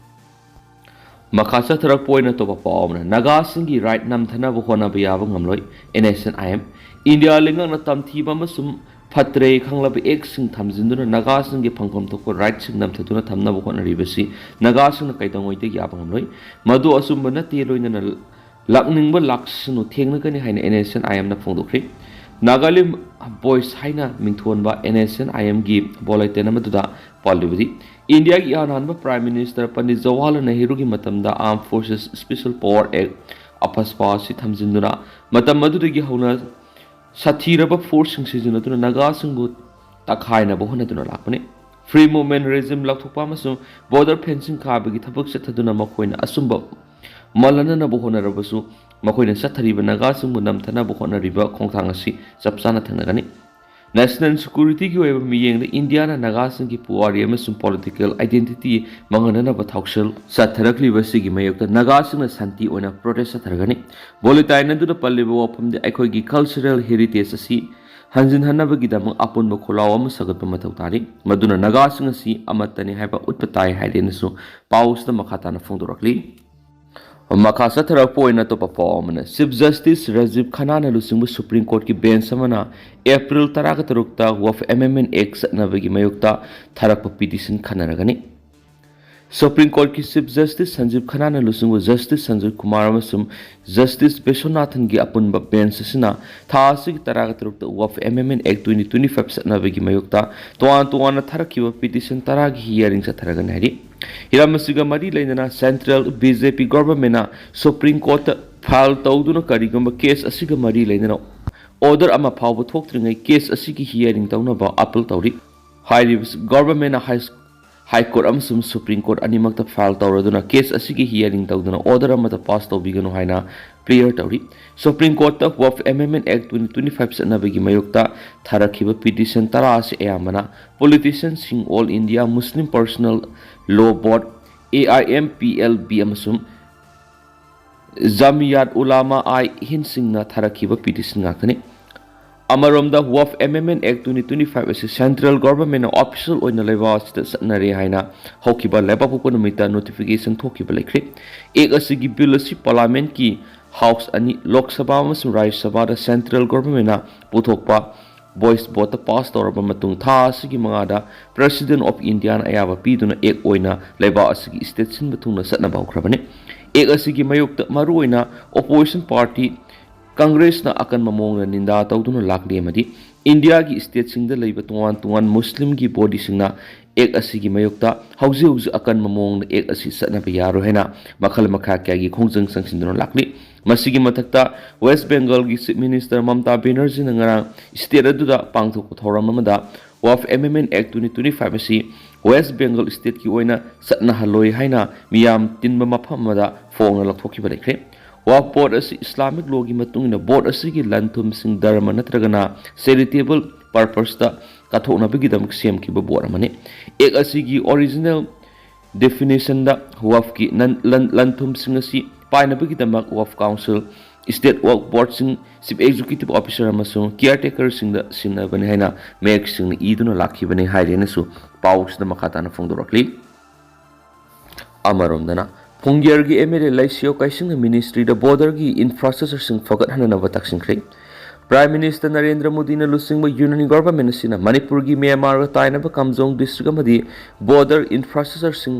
ꯃꯈꯥ ꯆꯠꯊꯔꯛꯄ ꯑꯣꯏꯅ ꯑꯇꯣꯞꯄ ꯄꯥꯎ ꯑꯃꯅ, ꯅꯥꯒꯥꯁꯤꯡꯒꯤ right ꯅꯝꯊꯅꯕ ꯍꯣꯠꯅꯕ ꯌꯥꯕ ꯉꯝꯂꯣꯏ, N S N I M꯫ India ꯂꯩꯉꯥꯛꯅ ꯇꯝꯊꯤꯕ ꯑꯃꯁꯨꯡ ꯐꯠꯇ꯭ꯔꯦ ꯈꯪꯂꯕ actꯁꯤꯡ ꯊꯝꯖꯤꯟꯗꯨꯅ ꯅꯥꯒꯥꯁꯤꯡꯒꯤ ꯐꯪꯐꯝ ꯊꯣꯛꯄ rightꯁꯤꯡ ꯅꯝꯊꯗꯨꯅ ꯊꯝꯅꯕ ꯍꯣꯠꯅꯔꯤꯕꯁꯤ ꯅꯥꯒꯥꯁꯤꯡꯅ ꯀꯩꯗꯧꯉꯩꯗ ꯌꯥꯕ ꯉꯝꯂꯣꯏ꯫ ꯃꯗꯨ ꯑꯆꯨꯝꯕ ꯅꯠꯇꯦ, ꯂꯣꯏꯅꯅ ꯂꯥꯛꯅꯤꯡꯕ ꯂꯥꯛꯁꯅꯨ, ꯊꯦꯡꯅꯒꯅꯤ ꯍꯥꯏꯅ N S N I M ꯅ ꯐꯣꯡꯗꯣꯛꯈ꯭ꯔꯤ꯫ Nagalim Voice ꯍꯥꯏꯅ ꯃꯤꯡꯊꯣꯟꯕ N S N I M ꯒꯤ bulletin ꯑꯃꯗꯨꯗ ꯄꯜꯂꯤꯕꯗꯤ, ꯏꯟꯗꯤꯌꯥꯒꯤ ꯏꯍꯥꯟ ꯍꯥꯟꯕ Prime Minister ꯄꯟꯗꯤꯠ ꯖꯋꯥꯍꯔꯂꯥꯜ ꯅꯦꯍꯔꯨꯒꯤ ꯃꯇꯝꯗ Armed Forces Special Power Act, AFSPA ꯑꯁꯤ ꯊꯝꯖꯤꯟꯗꯨꯅ ꯃꯇꯝ ꯑꯗꯨꯗꯒꯤ ꯍꯧꯅ ꯁꯥꯊꯤꯔꯕ forceꯁꯤꯡ ꯁꯤꯖꯤꯟꯅꯗꯨꯅ ꯅꯥꯒꯥꯁꯤꯡꯕꯨ ꯇꯛꯈꯥꯏꯅꯕ ꯍꯣꯠꯅꯗꯨꯅ ꯂꯥꯛꯄꯅꯤ꯫ Free Movement Regime ꯂꯥꯎꯊꯣꯛꯄ ꯑꯃꯁꯨꯡ border fencing ꯈꯥꯕꯒꯤ ꯊꯕꯛ ꯆꯠꯊꯗꯨꯅ ꯃꯈꯣꯏꯅ ꯑꯆꯨꯝꯕ ꯃꯥꯜꯍꯟꯅꯅꯕ ꯍꯣꯠꯅꯔꯕꯁꯨ, ꯃꯈꯣꯏꯅ ꯆꯠꯊꯔꯤꯕ ꯅꯥꯒꯥꯁꯤꯡꯕꯨ ꯅꯝꯊꯅꯕ ꯍꯣꯠꯅꯔꯤꯕ ꯈꯣꯡꯊꯥꯡ ꯑꯁꯤ ꯆꯞ ꯆꯥꯅ ꯊꯦꯡꯅꯒꯅꯤ꯫ National securityꯒꯤ ꯑꯣꯏꯕ ꯃꯤꯠꯌꯦꯡꯗ ꯏꯟꯗꯤꯌꯥꯅ ꯅꯥꯒꯥꯁꯤꯡꯒꯤ ꯄꯨꯋꯥꯔꯤ ꯑꯃꯁꯨꯡ political identity ꯃꯥꯡꯍꯟꯅꯅꯕ ꯊꯧꯁꯤꯜ ꯆꯠꯊꯔꯛꯂꯤꯕ ꯑꯁꯤꯒꯤ ꯃꯥꯌꯣꯛꯇ ꯅꯥꯒꯥꯁꯤꯡꯅ ꯁꯥꯟꯇꯤ ꯑꯣꯏꯅ protest ꯆꯠꯊꯔꯒꯅꯤ꯫ Bulletin ꯑꯗꯨꯗ ꯄꯜꯂꯤꯕ ꯋꯥꯐꯝꯗꯤ ꯑꯩꯈꯣꯏꯒꯤ cultural heritage ꯑꯁꯤ ꯍꯟꯖꯤꯟꯍꯟꯅꯕꯒꯤꯗꯃꯛ ꯑꯄꯨꯟꯕ ꯈꯣꯜꯂꯥꯎ ꯑꯃ ꯁꯥꯒꯠꯄ ꯃꯊꯧ ꯇꯥꯔꯤ, ꯃꯗꯨꯅ ꯅꯥꯒꯥꯁꯤꯡ ꯑꯁꯤ ꯑꯃꯠꯇꯅꯤ ꯍꯥꯏꯕ ꯎꯠꯄ ꯇꯥꯏ ꯍꯥꯏꯗꯦꯅꯁꯨ ꯄꯥꯎ ꯑꯁꯤꯗ ꯃꯈꯥ ꯇꯥꯅ ꯐꯣꯡꯗꯣꯔꯛꯂꯤ꯫ ꯃꯈꯥ ꯆꯠꯊꯔꯛꯄ ꯑꯣꯏꯅ ꯑꯇꯣꯞꯄ ꯄꯥꯎ ꯑꯃꯅ, ꯆꯤꯐ ꯖꯁꯇꯤꯁ ꯔꯥꯖꯤꯕ ꯈꯟꯅꯥꯅ ꯂꯨꯆꯤꯡꯕ ꯁꯨꯄ꯭ꯔꯤꯝ ꯀꯣꯔꯠꯀꯤ ꯕꯦꯟꯆ ꯑꯃꯅ ꯑꯦꯄ꯭ꯔꯤꯜ ꯇꯔꯥꯒ ꯇꯔꯨꯛꯇ ꯋꯛꯐ ꯑꯦꯃꯦꯟꯗꯃꯦꯟꯠ ꯑꯦꯛ ꯆꯠꯅꯕꯒꯤ ꯃꯥꯌꯣꯛꯇ ꯊꯥꯔꯛꯄ ꯄꯤꯇꯤꯁꯟ ꯈꯟꯅꯔꯒꯅꯤ꯫ ꯁꯨꯄ꯭ꯔꯤꯝ ꯀꯣꯔꯠꯀꯤ ꯆꯤꯐ ꯖꯁꯇꯤꯁ ꯁꯟꯖꯤꯕ ꯈꯟꯅꯥꯅ ꯂꯨꯆꯤꯡꯕ ꯖꯁꯇꯤꯁ ꯁꯟꯖꯤꯕ ꯀꯨꯃꯥꯔ ꯑꯃꯁꯨꯡ ꯖꯁꯇꯤꯁ ꯕꯤꯁ꯭ꯋꯅꯥꯊꯟꯒꯤ ꯑꯄꯨꯟꯕ ꯕꯦꯟꯆ ꯑꯁꯤꯅ ꯊꯥ ꯑꯁꯤꯒꯤ ꯇꯔꯥꯒ ꯇꯔꯨꯛꯇ ꯋꯛꯐ amendment act twenty twenty five ꯆꯠꯅꯕꯒꯤ ꯃꯥꯌꯣꯛꯇ ꯇꯣꯉꯥꯟ ꯇꯣꯉꯥꯟꯅ ꯊꯥꯔꯛꯈꯤꯕ ꯄꯤꯇꯤꯁꯟ ꯇꯔꯥꯒꯤ ꯍꯤꯌꯥꯔꯤꯡ ꯆꯠꯊꯔꯒꯅꯤ ꯍꯥꯏꯔꯤ꯫ ꯍꯤꯔꯝ ꯑꯁꯤꯒ ꯃꯔꯤ ꯂꯩꯅꯅ ꯁꯦꯟꯇ꯭ꯔꯦꯜ ꯕꯤ ꯖꯦ ꯄꯤ ꯒꯣꯚꯔꯟꯃꯦꯟꯠꯅ ꯁꯨꯄ꯭ꯔꯤꯝ ꯀꯣꯔꯠꯇ ꯐꯥꯏꯜ ꯇꯧꯗꯨꯅ ꯀꯔꯤꯒꯨꯝꯕ ꯀꯦꯁ ꯑꯁꯤꯒ ꯃꯔꯤ ꯂꯩꯅꯅ ꯑꯣꯔꯗꯔ ꯑꯃ ꯐꯥꯎꯕ ꯊꯣꯛꯇ꯭ꯔꯤꯉꯩ ꯀꯦꯁ ꯑꯁꯤꯒꯤ ꯍꯤꯌꯥꯔꯤꯡ ꯇꯧꯅꯕ ꯑꯄꯤꯜ ꯇꯧꯔꯤ꯫ ꯍꯥꯏꯔꯤꯕ ꯒꯣꯚꯔꯟꯃꯦꯟꯠꯅ ꯍꯥꯏ ꯍꯥꯏ ꯀꯣꯔꯠ ꯑꯃꯁꯨꯡ ꯁꯨꯄ꯭ꯔꯤꯝ ꯀꯣꯔꯠ ꯑꯅꯤꯃꯛꯇ ꯐꯥꯏꯜ ꯇꯧꯔꯗꯨꯅ ꯀꯦꯁ ꯑꯁꯤꯒꯤ ꯍꯤꯌꯥꯔꯤꯡ ꯇꯧꯗꯨꯅ ꯑꯣꯔꯗꯔ ꯑꯃꯠꯇ ꯄꯥꯁ ꯇꯧꯕꯤꯒꯅꯨ ꯍꯥꯏꯅ ꯄ꯭ꯔꯦꯌꯔ ꯇꯧꯔꯤ꯫ Supreme ꯀꯣꯔꯠꯇ ꯋꯛꯐ amendment act twenty twenty five ꯆꯠꯅꯕꯒꯤ ꯃꯥꯌꯣꯛꯇ ꯊꯥꯔꯛꯈꯤꯕ ꯄꯤꯇꯤꯁꯟ ꯇꯔꯥ ꯑꯁꯤ ꯑꯌꯥꯝꯕꯅ ꯄꯣꯂꯤꯇꯤꯁꯤꯌꯟꯁꯤꯡ, all India Muslim personal low board, A I M P L B, ꯑꯃꯁꯨꯡ ꯖꯥꯃꯤꯌꯥꯠ ꯎꯂꯥꯃꯥ ꯑꯥꯏ ꯍꯤꯟꯗꯁꯤꯡꯅ ꯊꯥꯔꯛꯈꯤꯕ ꯄꯤꯇꯤꯁꯟ ꯉꯥꯛꯇꯅꯤ꯫ ꯑꯃꯔꯣꯝꯗ, Waqf amendment act twenty twenty five ꯑꯁꯤ ꯁꯦꯟꯇ꯭ꯔꯦꯜ ꯒꯣꯚꯔꯟꯃꯦꯟꯠꯅ ꯑꯣꯐꯤꯁꯤꯌꯦꯜ ꯑꯣꯏꯅ ꯂꯩꯕꯥꯛ ꯑꯁꯤꯗ ꯆꯠꯅꯔꯦ ꯍꯥꯏꯅ ꯍꯧꯈꯤꯕ ꯂꯩꯕꯥꯛꯄꯣꯛꯄ ꯅꯨꯃꯤꯠꯇ ꯅꯣꯇꯤꯐꯤꯀꯦꯁꯟ ꯊꯣꯛꯈꯤꯕ ꯂꯩꯈ꯭ꯔꯦ꯫ ꯑꯦꯛ ꯑꯁꯤꯒꯤ ꯕꯤꯜ ꯑꯁꯤ ꯄꯥꯔꯂꯤꯌꯥꯃꯦꯟꯠꯀꯤ ꯍꯥꯎꯁ ꯑꯅꯤ, ꯂꯣꯛ ꯁꯚꯥ ꯑꯃꯁꯨꯡ ꯔꯥꯖ꯭ꯌ ꯁꯚꯥꯗ ꯁꯦꯟꯇ꯭ꯔꯦꯜ ꯒꯣꯚꯔꯟꯃꯦꯟꯠꯅ ꯄꯨꯊꯣꯛꯄ ꯚꯣꯏꯁ ꯚꯣꯠꯇ ꯄꯥꯁ ꯇꯧꯔꯕ ꯃꯇꯨꯡ, ꯊꯥ ꯑꯁꯤꯒꯤ ꯃꯉꯥꯗ ꯄ꯭ꯔꯦꯁꯤꯗꯦꯟꯠ ꯑꯣꯐ ꯏꯟꯗꯤꯌꯥꯅ ꯑꯌꯥꯕ ꯄꯤꯗꯨꯅ ꯑꯦꯛ ꯑꯣꯏꯅ ꯂꯩꯕꯥꯛ ꯑꯁꯤꯒꯤ ꯁ꯭ꯇꯦꯠ ꯁꯤꯟꯕ ꯊꯨꯡꯅ ꯆꯠꯅꯕ ꯍꯧꯈ꯭ꯔꯕꯅꯤ꯫ ꯑꯦꯛ ꯑꯁꯤꯒꯤ ꯃꯥꯌꯣꯛꯇ ꯃꯔꯨꯑꯣꯏꯅ ꯑꯣꯄꯣꯖꯤꯁꯟ ꯄꯥꯔꯇꯤ ꯀꯪꯒ꯭ꯔꯦꯁꯅ ꯑꯀꯟꯕ ꯃꯑꯣꯡꯗ ꯅꯤꯟꯗꯥ ꯇꯧꯗꯨꯅ ꯂꯥꯛꯂꯤ ꯑꯃꯗꯤ ꯏꯟꯗꯤꯌꯥꯒꯤ ꯁ꯭ꯇꯦꯠꯁꯤꯡꯗ ꯂꯩꯕ ꯇꯣꯉꯥꯟ ꯇꯣꯉꯥꯟ ꯃꯨꯁꯂꯤꯝꯒꯤ ꯕꯣꯗꯤꯁꯤꯡꯅ ꯑꯦꯛ ꯑꯁꯤꯒꯤ ꯃꯥꯌꯣꯛꯇ ꯍꯧꯖꯤꯛ ꯍꯧꯖꯤꯛ ꯑꯀꯟꯕ ꯃꯑꯣꯡꯗ ꯑꯦꯛ ꯑꯁꯤ ꯆꯠꯅꯕ ꯌꯥꯔꯣꯏ ꯍꯥꯏꯅ ꯃꯈꯜ ꯃꯈꯥ ꯀꯌꯥꯒꯤ ꯈꯣꯡꯖꯪ ꯆꯪꯁꯤꯟꯗꯨꯅ ꯂꯥꯛꯂꯤ꯫ ꯃꯁꯤꯒꯤ ꯃꯊꯛꯇ, ꯋꯦꯁ꯭ꯠ ꯕꯦꯡꯒꯜꯒꯤ ꯆꯤꯐ ꯃꯤꯅꯤꯁꯇꯔ ꯃꯃꯇꯥ ꯕꯦꯅꯔꯖꯤꯅ ꯉꯔꯥꯡ ꯁ꯭ꯇꯦꯠ ꯑꯗꯨꯗ ꯄꯥꯡꯊꯣꯛꯄ ꯊꯧꯔꯝ ꯑꯃꯗ ꯋꯛꯐ amendment act twenty twenty five ꯑꯁꯤ ꯋꯦꯁ꯭ꯠ ꯕꯦꯡꯒꯜ ꯁ꯭ꯇꯦꯠꯀꯤ ꯑꯣꯏꯅ ꯆꯠꯅꯍꯜꯂꯣꯏ ꯍꯥꯏꯅ ꯃꯤꯌꯥꯝ ꯇꯤꯟꯕ ꯃꯐꯝ ꯑꯃꯗ ꯐꯣꯡꯅ ꯂꯧꯊꯣꯛꯈꯤꯕ ꯂꯩꯈ꯭ꯔꯦ꯫ ꯋꯛꯐ ꯕꯣꯔꯗ ꯑꯁꯤ ꯏꯁꯂꯥꯃꯤꯛ ꯂꯣꯒꯤ ꯃꯇꯨꯡ ꯏꯟꯅ ꯕꯣꯔꯗ ꯑꯁꯤꯒꯤ ꯂꯟ-ꯊꯨꯝꯁꯤꯡ ꯙꯔꯃ ꯅꯠꯇ꯭ꯔꯒꯅ ꯆꯦꯔꯤꯇꯦꯕꯜ ꯄꯔꯄꯁꯇ ꯀꯠꯊꯣꯛꯅꯕꯒꯤꯗꯃꯛ ꯁꯦꯝꯈꯤꯕ ꯕꯣꯔꯗ ꯑꯃꯅꯤ꯫ ꯑꯦꯛ ꯑꯁꯤꯒꯤ ꯑꯣꯔꯤꯖꯤꯅꯦꯜ ꯗꯦꯐꯤꯅꯤꯁꯟꯗ ꯋꯛꯐꯀꯤ ꯅꯟ-, ꯂꯟ-, ꯂꯟ-ꯊꯨꯝꯁꯤꯡ ꯑꯁꯤ ꯄꯥꯏꯅꯕꯒꯤꯗꯃꯛ ꯋꯛꯐ ꯀꯥꯎꯟꯁꯤꯜ, ꯁ꯭ꯇꯦꯠ ꯋꯛꯐ ꯕꯣꯔꯗꯁꯤꯡ, ꯆꯤꯐ ꯑꯦꯛꯖꯤꯀ꯭ꯌꯨꯇꯤꯚ ꯑꯣꯐꯤꯁꯥꯔ ꯑꯃꯁꯨꯡ ꯀꯤꯌꯥꯔꯇꯦꯀꯔꯁꯤꯡꯗ ꯁꯤꯟꯅꯕꯅꯤ ꯍꯥꯏꯅ ꯃꯌꯦꯛ ꯁꯦꯡꯅ ꯏꯗꯨꯅ ꯂꯥꯛꯈꯤꯕꯅꯤ ꯍꯥꯏꯔꯦꯅꯁꯨ ꯄꯥꯎꯁꯤꯗ ꯃꯈꯥ ꯇꯥꯅ ꯐꯣꯡꯗꯣꯔꯛꯂꯤ꯫ ꯑꯃꯔꯣꯝꯗꯅ, ꯄꯨꯡꯌꯔꯒꯤ ꯑꯦꯝ ꯑꯦꯜ ꯑꯦ ꯂꯩꯁꯤꯌꯣ ꯀꯥꯏꯁꯤꯡꯅ ꯃꯤꯅꯤꯁꯇ꯭ꯔꯤꯗ ꯕꯣꯔꯗꯔꯒꯤ ꯏꯟꯐ꯭ꯔꯥꯁ꯭ꯇ꯭ꯔꯛꯆꯔꯁꯤꯡ ꯐꯒꯠꯍꯟꯅꯅꯕ ꯇꯛꯁꯤꯟꯈ꯭ꯔꯦ꯫ ꯄ꯭ꯔꯥꯏꯝ ꯃꯤꯅꯤꯁꯇꯔ ꯅꯔꯦꯟꯗ꯭ꯔ ꯃꯣꯗꯤꯅ ꯂꯨꯆꯤꯡꯕ ꯌꯨꯅꯤꯌꯟ ꯒꯚꯔꯟꯃꯦꯟꯠ ꯑꯁꯤꯅ ꯃꯅꯤꯄꯨꯔꯒꯤ ꯃ꯭ꯌꯥꯟꯃꯥꯔꯒ ꯇꯥꯏꯅꯕ ꯀꯥꯝꯖꯣꯡ ꯗꯤꯁꯇ꯭ꯔꯤꯛ ꯑꯃꯗꯤ ꯕꯣꯔꯗꯔ ꯏꯟꯐ꯭ꯔꯥꯁ꯭ꯇ꯭ꯔꯛꯆꯔꯁꯤꯡ,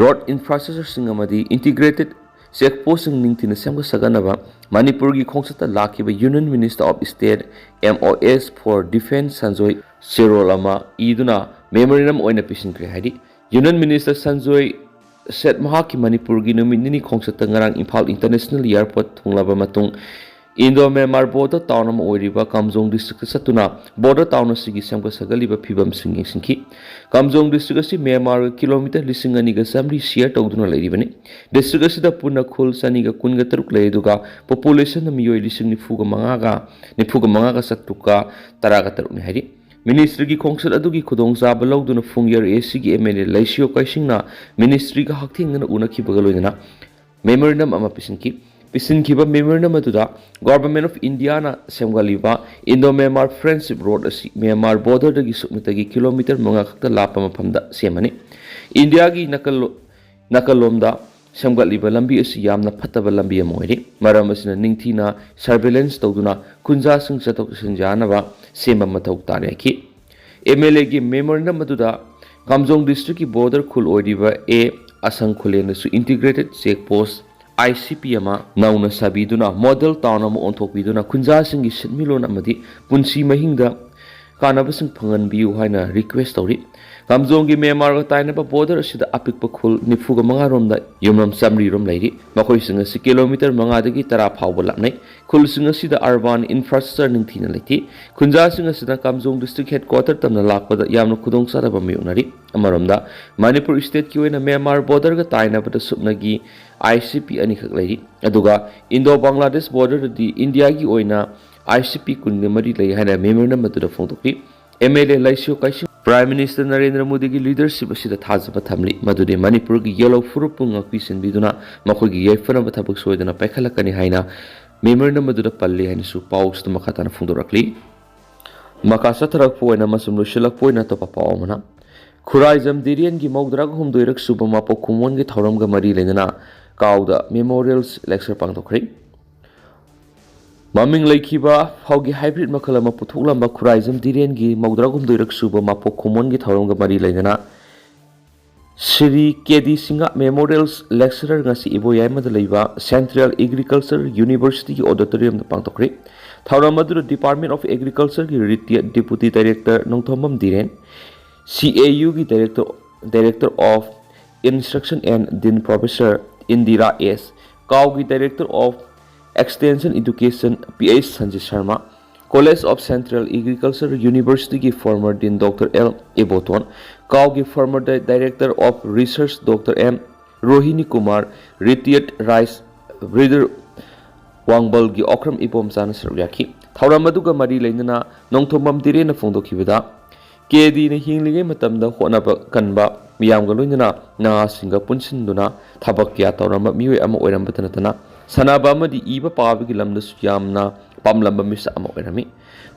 ꯔꯣꯗ ꯏꯟꯐ꯭ꯔꯥꯁ꯭ꯇ꯭ꯔꯛꯆꯔꯁꯤꯡ ꯑꯃꯗꯤ ꯏꯟꯇꯤꯒ꯭ꯔꯦꯇꯦꯗ ꯆꯦꯛ ꯄꯣꯁ꯭ꯠꯁꯤꯡ ꯅꯤꯡꯊꯤꯅ ꯁꯦꯝꯒꯠ ꯁꯥꯒꯠꯅꯕ ꯃꯅꯤꯄꯨꯔꯒꯤ ꯈꯣꯡꯆꯠꯇ ꯂꯥꯛꯈꯤꯕ union minister of state, M O S four defence Sanjoy ꯁꯦꯔꯣꯜ ꯑꯃ ꯏꯗꯨꯅ ꯃꯦꯃꯣꯔꯦꯟꯗꯝ ꯑꯣꯏꯅ ꯄꯤꯁꯤꯟꯈ꯭ꯔꯦ ꯍꯥꯏꯔꯤ꯫ ꯌꯨꯅꯤꯌꯟ ꯃꯤꯅꯤꯁꯇꯔ ꯁꯟꯖꯣꯏ ꯁꯦꯠ ꯃꯍꯥꯛꯀꯤ ꯃꯅꯤꯄꯨꯔꯒꯤ ꯅꯨꯃꯤꯠ ꯅꯤꯅꯤ ꯈꯣꯡꯆꯠꯇ ꯉꯔꯥꯡ ꯏꯝꯐꯥꯜ ꯏꯟꯇꯔꯅꯦꯁꯅꯦꯜ ꯑꯦꯌꯔꯄꯣꯔꯠ ꯊꯨꯡꯂꯕ ꯃꯇꯨꯡ ꯏꯟꯗꯣ ꯃ꯭ꯌꯥꯟꯃꯥꯔ ꯕꯣꯔꯗꯔ ꯇꯥꯎꯟ ꯑꯃ ꯑꯣꯏꯔꯤꯕ ꯀꯥꯝꯖꯣꯡ ꯗꯤꯁꯇ꯭ꯔꯤꯛꯇ ꯆꯠꯇꯨꯅ ꯕꯣꯔꯗꯔ ꯇꯥꯎꯟ ꯑꯁꯤꯒꯤ ꯁꯦꯝꯒꯠ ꯁꯥꯒꯠꯂꯤꯕ ꯐꯤꯕꯝꯁꯤꯡ ꯌꯦꯡꯁꯤꯟꯈꯤ꯫ ꯀꯥꯝꯖꯣꯡ ꯗꯤꯁꯇ꯭ꯔꯤꯛ ꯑꯁꯤ ꯃ꯭ꯌꯥꯟꯃꯥꯔꯒ ꯀꯤꯂꯣꯃꯤꯇꯔ ꯂꯤꯁꯤꯡ ꯑꯅꯤꯒ ꯆꯥꯃꯔꯤ ꯁꯤꯌꯔ ꯇꯧꯗꯨꯅ ꯂꯩꯔꯤꯕꯅꯤ꯫ ꯗꯤꯁꯇ꯭ꯔꯤꯛ ꯑꯁꯤꯗ ꯄꯨꯟꯅ ꯈꯨꯜ ꯆꯅꯤꯒ ꯀꯨꯟꯒ ꯇꯔꯨꯛ ꯂꯩ, ꯑꯗꯨꯒ ꯄꯣꯄꯨꯂꯦꯁꯟꯅ ꯃꯤꯑꯣꯏ ꯂꯤꯁꯤꯡ ꯅꯤꯐꯨꯒ ꯃꯉꯥꯒ, ꯅꯤꯐꯨꯒ ꯃꯉꯥꯒ ꯆꯥꯇ꯭ꯔꯨꯛꯀ ꯇꯔꯥꯒ ꯇꯔꯨꯛꯅꯤ ꯍꯥꯏꯔꯤ꯫ ꯃꯤꯅꯤꯁꯇ꯭ꯔꯤꯒꯤ ꯈꯣꯡꯆꯠ ꯑꯗꯨꯒꯤ ꯈꯨꯗꯣꯡꯆꯥꯕ ꯂꯧꯗꯨꯅ ꯐꯨꯡꯌꯔ ꯑꯦ ꯁꯤꯒꯤ ꯑꯦꯝ ꯑꯦꯜ ꯑꯦ ꯂꯩꯁꯤꯌꯣ ꯀꯥꯏꯁꯤꯡꯅ ꯃꯤꯅꯤꯁꯇ꯭ꯔꯤꯒ ꯍꯛꯊꯦꯡꯅꯅ ꯎꯅꯈꯤꯕꯒ ꯂꯣꯏꯅꯅ ꯃꯦꯃꯣꯔꯦꯟꯗꯝ ꯑꯃ ꯄꯤꯁꯤꯟꯈꯤ꯫ ꯄꯤꯁꯤꯟꯈꯤꯕ ꯃꯦꯃꯣꯔꯦꯟꯗꯝ ꯑꯗꯨꯗ ꯒꯣꯚꯔꯟꯃꯦꯟꯠ ꯑꯣꯐ ꯏꯟꯗꯤꯌꯥꯅ ꯁꯦꯝꯒꯠꯂꯤꯕ ꯏꯟꯗꯣ ꯃ꯭ꯌꯥꯟꯃꯥꯔ ꯐ꯭ꯔꯦꯟꯗꯁꯤꯞ ꯔꯣꯗ ꯑꯁꯤ ꯃ꯭ꯌꯥꯟꯃꯥꯔ ꯕꯣꯔꯗꯔꯗꯒꯤ ꯁꯨꯞꯅꯇꯒꯤ ꯀꯤꯂꯣꯃꯤꯇꯔ ꯃꯉꯥ ꯈꯛꯇ ꯂꯥꯞꯄ ꯃꯐꯝꯗ ꯁꯦꯝꯃꯅꯤ꯫ ꯏꯟꯗꯤꯌꯥꯒꯤ ꯅꯥꯀꯜ ꯅꯥꯀꯜꯂꯣꯝꯗ ꯁꯦꯝꯒꯠꯂꯤꯕ ꯂꯝꯕꯤ ꯑꯁꯤ ꯌꯥꯝꯅ ꯐꯠꯇꯕ ꯂꯝꯕꯤ ꯑꯃ ꯑꯣꯏꯔꯤ꯫ ꯃꯔꯝ ꯑꯁꯤꯅ ꯅꯤꯡꯊꯤꯅ ꯁꯔꯚꯦꯂꯦꯟꯁ ꯇꯧꯗꯨꯅ ꯈꯨꯟꯖꯥꯁꯤꯡ ꯆꯠꯊꯣꯛ ꯆꯠꯁꯤꯟ ꯌꯥꯅꯕ ꯁꯦꯝꯕ ꯃꯊꯧ ꯇꯥꯔꯦ ꯍꯥꯏꯈꯤ꯫ ꯑꯦꯝ ꯑꯦꯜ ꯑꯦꯒꯤ ꯃꯦꯃꯣꯔꯦꯟꯗꯝ ꯑꯗꯨꯗ ꯀꯥꯝꯖꯣꯡ ꯗꯤꯁꯇ꯭ꯔꯤꯛꯀꯤ ꯕꯣꯔꯗꯔ ꯈꯨꯜ ꯑꯣꯏꯔꯤꯕ ꯑꯦ ꯑꯁꯪ ꯈꯨꯂꯦꯟꯗꯁꯨ integrated check post, I C P, ꯑꯃ ꯅꯧꯅ ꯁꯥꯕꯤꯗꯨꯅ ꯃꯣꯗꯦꯜ ꯇꯥꯎꯟ ꯑꯃ ꯑꯣꯟꯊꯣꯛꯄꯤꯗꯨꯅ ꯈꯨꯟꯖꯥꯁꯤꯡꯒꯤ ꯁꯦꯟꯃꯤꯠꯂꯣꯟ ꯑꯃꯗꯤ ꯄꯨꯟꯁꯤ ꯃꯍꯤꯡꯗ ꯀꯥꯟꯅꯕꯁꯤꯡ ꯐꯪꯍꯟꯕꯤꯌꯨ ꯍꯥꯏꯅ ꯔꯤꯀ꯭ꯋꯦꯁ꯭ꯠ ꯇꯧꯔꯤ꯫ ꯀꯥꯝꯖꯣꯡꯒꯤ ꯃ꯭ꯌꯥꯟꯃꯥꯔꯒ ꯇꯥꯏꯅꯕ ꯕꯣꯔꯗꯔ ꯑꯁꯤꯗ ꯑꯄꯤꯛꯄ ꯈꯨꯜ ꯅꯤꯐꯨꯒ ꯃꯉꯥ ꯔꯣꯝꯗ ꯌꯨꯝꯂꯝ ꯆꯥꯃꯔꯤ ꯔꯣꯝ ꯂꯩꯔꯤ꯫ ꯃꯈꯣꯏꯁꯤꯡ ꯑꯁꯤ ꯀꯤꯂꯣꯃꯤꯇꯔ ꯃꯉꯥꯗꯒꯤ ꯇꯔꯥ ꯐꯥꯎꯕ ꯂꯥꯞꯅꯩ꯫ ꯈꯨꯜꯁꯤꯡ ꯑꯁꯤꯗ ꯑꯔꯕꯥꯟ ꯏꯟꯐ꯭ꯔꯥꯁ꯭ꯇ꯭ꯔꯛꯆꯔ ꯅꯤꯡꯊꯤꯅ ꯂꯩꯇꯦ꯫ ꯈꯨꯟꯖꯥꯁꯤꯡ ꯑꯁꯤꯅ ꯀꯥꯝꯖꯣꯡ ꯗꯤꯁꯇ꯭ꯔꯤꯛ ꯍꯦꯗꯀ꯭ꯋꯥꯇꯔ ꯇꯝꯅ ꯂꯥꯛꯄꯗ ꯌꯥꯝꯅ ꯈꯨꯗꯣꯡꯆꯥꯗꯕ ꯃꯥꯌꯣꯛꯅꯔꯤ꯫ ꯑꯃꯔꯣꯝꯗ, ꯃꯅꯤꯄꯨꯔ ꯁ꯭ꯇꯦꯠꯀꯤ ꯑꯣꯏꯅ ꯃ꯭ꯌꯥꯟꯃꯥꯔ ꯕꯣꯔꯗꯔꯒ ꯇꯥꯏꯅꯕꯗ ꯁꯨꯞꯅꯒꯤ ꯑꯥꯏ ꯁꯤ ꯄꯤ ꯑꯅꯤꯈꯛ ꯂꯩꯔꯤ꯫ ꯑꯗꯨꯒ ꯏꯟꯗꯣ ꯕꯪꯒ꯭ꯂꯥꯗꯦꯁ ꯕꯣꯔꯗꯔꯗꯗꯤ ꯏꯟꯗꯤꯌꯥꯒꯤ ꯑꯣꯏꯅ ꯑꯥꯏ ꯁꯤ ꯄꯤ ꯀꯨꯟꯒ ꯃꯔꯤ ꯂꯩ ꯍꯥꯏꯅ ꯃꯦꯃꯣꯔꯦꯟꯗꯝ ꯑꯗꯨꯗ ꯐꯣꯡꯗꯣꯛꯂꯤ꯫ ꯑꯦꯝ ꯑꯦꯜ ꯑꯦ ꯂꯩꯁꯤꯌꯣ ꯀꯥꯏꯁꯤꯡ ꯄ꯭ꯔꯥꯏꯝ ꯃꯤꯅꯤꯁꯇꯔ ꯅꯔꯦꯟꯗ꯭ꯔ ꯃꯣꯗꯤꯒꯤ ꯂꯤꯗꯔꯁꯤꯞ ꯑꯁꯤꯗ ꯊꯥꯖꯕ ꯊꯝꯂꯤ, ꯃꯗꯨꯗꯤ ꯃꯅꯤꯄꯨꯔꯒꯤ ꯌꯦꯜꯍꯧ ꯐꯨꯔꯨꯞꯄꯨ ꯉꯥꯛꯄꯤ ꯁꯦꯟꯕꯤꯗꯨꯅ ꯃꯈꯣꯏꯒꯤ ꯌꯥꯏꯐꯅꯕ ꯊꯕꯛ ꯁꯣꯏꯗꯅ ꯄꯥꯏꯈꯠꯂꯛꯀꯅꯤ ꯍꯥꯏꯅ ꯃꯦꯃꯣꯔꯦꯟꯗꯝ ꯑꯗꯨꯗ ꯄꯜꯂꯤ ꯍꯥꯏꯅꯁꯨ ꯄꯥꯎ ꯑꯁꯤꯗ ꯃꯈꯥ ꯇꯥꯅ ꯐꯣꯡꯗꯣꯔꯛꯂꯤ꯫ ꯃꯈꯥ ꯆꯠꯊꯔꯛꯄ ꯑꯣꯏꯅ ꯑꯃꯁꯨꯡ ꯂꯣꯏꯁꯤꯜꯂꯛꯄ ꯑꯣꯏꯅ ꯑꯇꯣꯞꯄ ꯄꯥꯎ ꯑꯃꯅ, ꯈꯨꯔꯥꯏꯖꯝ ꯙꯤꯔꯦꯟꯒꯤ ꯃꯧꯗ꯭ꯔꯥꯒ ꯍꯨꯝꯗꯣꯏꯔꯛ ꯁꯨꯕ ꯃꯄꯣꯛ ꯀꯨꯝꯑꯣꯟꯒꯤ ꯊꯧꯔꯝꯒ ꯃꯔꯤ ꯂꯩꯅꯅ ꯀꯥꯎꯗ Memorial Lecture ꯄꯥꯡꯊꯣꯛꯈ꯭ꯔꯦ꯫ ꯃꯃꯤꯡ ꯂꯩꯈꯤꯕ ꯐꯧꯒꯤ hybrid ꯃꯈꯜ ꯑꯃ ꯄꯨꯊꯣꯛꯂꯝꯕ ꯈꯨꯔꯥꯏꯖꯝ ꯙꯤꯔꯦꯟꯒꯤ ꯃꯧꯗ꯭ꯔꯥꯒ ꯍꯨꯝꯗꯣꯏꯔꯛ ꯁꯨꯕ ꯃꯄꯣꯛ ꯀꯨꯝꯑꯣꯟꯒꯤ ꯊꯧꯔꯝꯒ ꯃꯔꯤ ꯂꯩꯅꯅ ꯁ꯭ꯔꯤ ꯀꯦ ꯗꯤ ꯁꯤꯡꯍ Memorial Lecture ꯉꯁꯤ ꯏꯕꯣꯌꯥꯏꯃꯗ ꯂꯩꯕ Central Agriculture University ꯒꯤ auditorium ꯗ ꯄꯥꯡꯊꯣꯛꯈ꯭ꯔꯦ꯫ ꯊꯧꯔꯝ ꯑꯗꯨꯗ Department of Agriculture ꯒꯤ retired Deputy Director Nongthombam Dhiren, C A U ꯒꯤ Director, Director of Instruction and Dean Professor Indira S, ꯀꯥꯎꯒꯤ Director of Extension Education P H Sanjit Sarma, College of Central Agriculture University ꯒꯤ former Dean Doctor L Iboton, ꯀꯥꯎꯒꯤ former Di-, Director of Research Doctor M Rohini Kumar, retired rice breeder ꯋꯥꯡꯕꯜꯒꯤ ꯑꯣꯀ꯭ꯔꯝ ꯏꯕꯣꯝꯆꯥꯅ ꯁꯔꯨꯛ ꯌꯥꯈꯤ꯫ ꯊꯧꯔꯝ ꯑꯗꯨꯒ ꯃꯔꯤ ꯂꯩꯅꯅ ꯅꯣꯡꯊꯣꯝꯕꯝ ꯙꯤꯔꯦꯟꯅ ꯐꯣꯡꯗꯣꯛꯈꯤꯕꯗ, ꯀꯦ ꯗꯤꯅ ꯍꯤꯡꯂꯤꯉꯩ ꯃꯇꯝꯗ ꯍꯣꯠꯅꯕ ꯀꯟꯕ, ꯃꯤꯌꯥꯝꯒ ꯂꯣꯏꯅꯅ ꯅꯍꯥꯁꯤꯡꯒ ꯄꯨꯟꯁꯤꯟꯗꯨꯅ ꯊꯕꯛ ꯀꯌꯥ ꯇꯧꯔꯝꯕ ꯃꯤꯑꯣꯏ ꯑꯃ ꯑꯣꯏꯔꯝꯕꯇ ꯅꯠꯇꯅ, ꯁꯥꯟꯅꯕ ꯑꯃꯗꯤ ꯏꯕ ꯄꯥꯕꯒꯤ ꯂꯝꯗꯁꯨ ꯌꯥꯝꯅ ꯄꯥꯝꯂꯝꯕ ꯃꯤꯁꯛ ꯑꯃ ꯑꯣꯏꯔꯝꯃꯤ꯫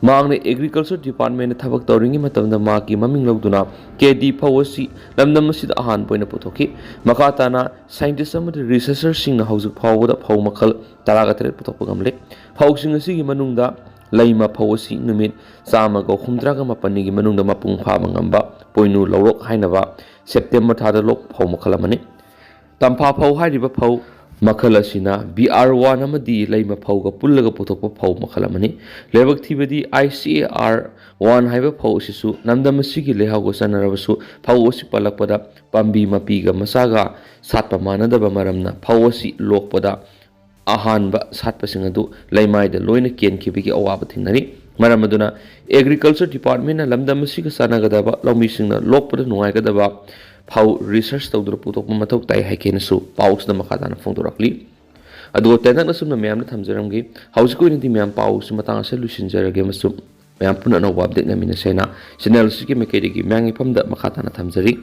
ꯃꯍꯥꯛꯅ Agriculture Department ꯗ ꯊꯕꯛ ꯇꯧꯔꯤꯉꯩ ꯃꯇꯝꯗ ꯃꯍꯥꯛꯀꯤ ꯃꯃꯤꯡ ꯂꯧꯗꯨꯅ ꯀꯦ ꯗꯤ ꯐꯧ ꯑꯁꯤ ꯂꯝꯗꯝ ꯑꯁꯤꯗ ꯑꯍꯥꯟꯕ ꯑꯣꯏꯅ ꯄꯨꯊꯣꯛꯈꯤ꯫ ꯃꯈꯥ ꯇꯥꯅ scientist ꯑꯃꯗꯤ researcher ꯁꯤꯡꯅ ꯍꯧꯖꯤꯛ ꯐꯥꯎꯕꯗ ꯐꯧ ꯃꯈꯜ ꯇꯔꯥꯒ ꯇꯔꯦꯠ ꯄꯨꯊꯣꯛꯄ ꯉꯝꯂꯦ꯫ ꯐꯧꯁꯤꯡ ꯑꯁꯤꯒꯤ ꯃꯅꯨꯡꯗ ꯂꯩꯃ ꯐꯧ ꯑꯁꯤ ꯅꯨꯃꯤꯠ ꯆꯥꯝꯃꯒ ꯍꯨꯝꯗ꯭ꯔꯥꯒ ꯃꯥꯄꯟꯅꯤꯒꯤ ꯃꯅꯨꯡꯗ ꯃꯄꯨꯡ ꯐꯥꯕ ꯉꯝꯕ ꯄꯣꯏꯅꯨ ꯂꯧꯔꯣꯛ ꯍꯥꯏꯅꯕ September ꯊꯥꯗ ꯂꯣꯛꯄ ꯐꯧ ꯃꯈꯜ ꯑꯃꯅꯤ꯫ ꯇꯝꯐꯥ ꯐꯧ ꯍꯥꯏꯔꯤꯕ ꯐꯧ ꯃꯈꯜ ꯑꯁꯤꯅ B R one ꯑꯃꯗꯤ ꯂꯩꯃ ꯐꯧꯒ ꯄꯨꯜꯂꯒ ꯄꯨꯊꯣꯛꯄ ꯐꯧ ꯃꯈꯜ ꯑꯃꯅꯤ꯫ ꯂꯥꯏꯕꯛ ꯊꯤꯕꯗꯤ I C A R one ꯍꯥꯏꯕ ꯐꯧ ꯑꯁꯤꯁꯨ ꯂꯝꯗꯝ ꯑꯁꯤꯒꯤ ꯂꯩꯍꯥꯎꯒ ꯆꯥꯟꯅꯔꯕꯁꯨ, ꯐꯧ ꯑꯁꯤ ꯄꯥꯜꯂꯛꯄꯗ ꯄꯥꯝꯕꯤ ꯃꯄꯤꯒ ꯃꯆꯥꯒ ꯁꯥꯠꯄ ꯃꯥꯟꯅꯗꯕ ꯃꯔꯝꯅ ꯐꯧ ꯑꯁꯤ ꯂꯣꯛꯄꯗ ꯑꯍꯥꯟꯕ ꯁꯥꯠꯄꯁꯤꯡ ꯑꯗꯨ ꯂꯩꯃꯥꯏꯗ ꯂꯣꯏꯅ ꯀꯦꯟꯈꯤꯕꯒꯤ ꯑꯋꯥꯕ ꯊꯦꯡꯅꯔꯤ꯫ ꯃꯔꯝ ꯑꯗꯨꯅ Agriculture Department ꯅ ꯂꯝꯗꯝ ꯑꯁꯤꯒ ꯆꯥꯟꯅꯒꯗꯕ, ꯂꯧꯃꯤꯁꯤꯡꯅ ꯂꯣꯛꯄꯗ ꯅꯨꯡꯉꯥꯏꯒꯗꯕ ꯐꯧ research ꯇꯧꯗꯨꯅ ꯄꯨꯊꯣꯛꯄ ꯃꯊꯧ ꯇꯥꯏ ꯍꯥꯏꯈꯤꯅꯁꯨ ꯄꯥꯎꯁꯤꯗ ꯃꯈꯥ ꯇꯥꯅ ꯐꯣꯡꯗꯣꯔꯛꯂꯤ꯫ ꯑꯗꯨꯒ ꯇꯦꯟꯇꯛꯅ ꯁꯨꯝꯅ ꯃꯌꯥꯝꯗ ꯊꯝꯖꯔꯝꯒꯦ꯫ ꯍꯧꯖꯤꯛꯀꯤ ꯑꯣꯏꯅꯗꯤ ꯃꯌꯥꯝ ꯄꯥꯎꯁꯤ ꯃꯇꯥꯡ ꯑꯁꯤꯗ ꯂꯣꯏꯁꯤꯟꯖꯔꯒꯦ ꯑꯃꯁꯨꯡ ꯃꯌꯥꯝ ꯄꯨꯟꯅ ꯑꯅꯧꯕ update ꯉꯥꯏꯃꯤꯟꯅꯁꯦ ꯍꯥꯏꯅ channel ꯑꯁꯤꯒꯤ ꯃꯥꯏꯀꯩꯗꯒꯤ ꯃꯌꯥꯝꯒꯤ ꯐꯝꯗ ꯃꯈꯥ ꯇꯥꯅ ꯊꯝꯖꯔꯤ꯫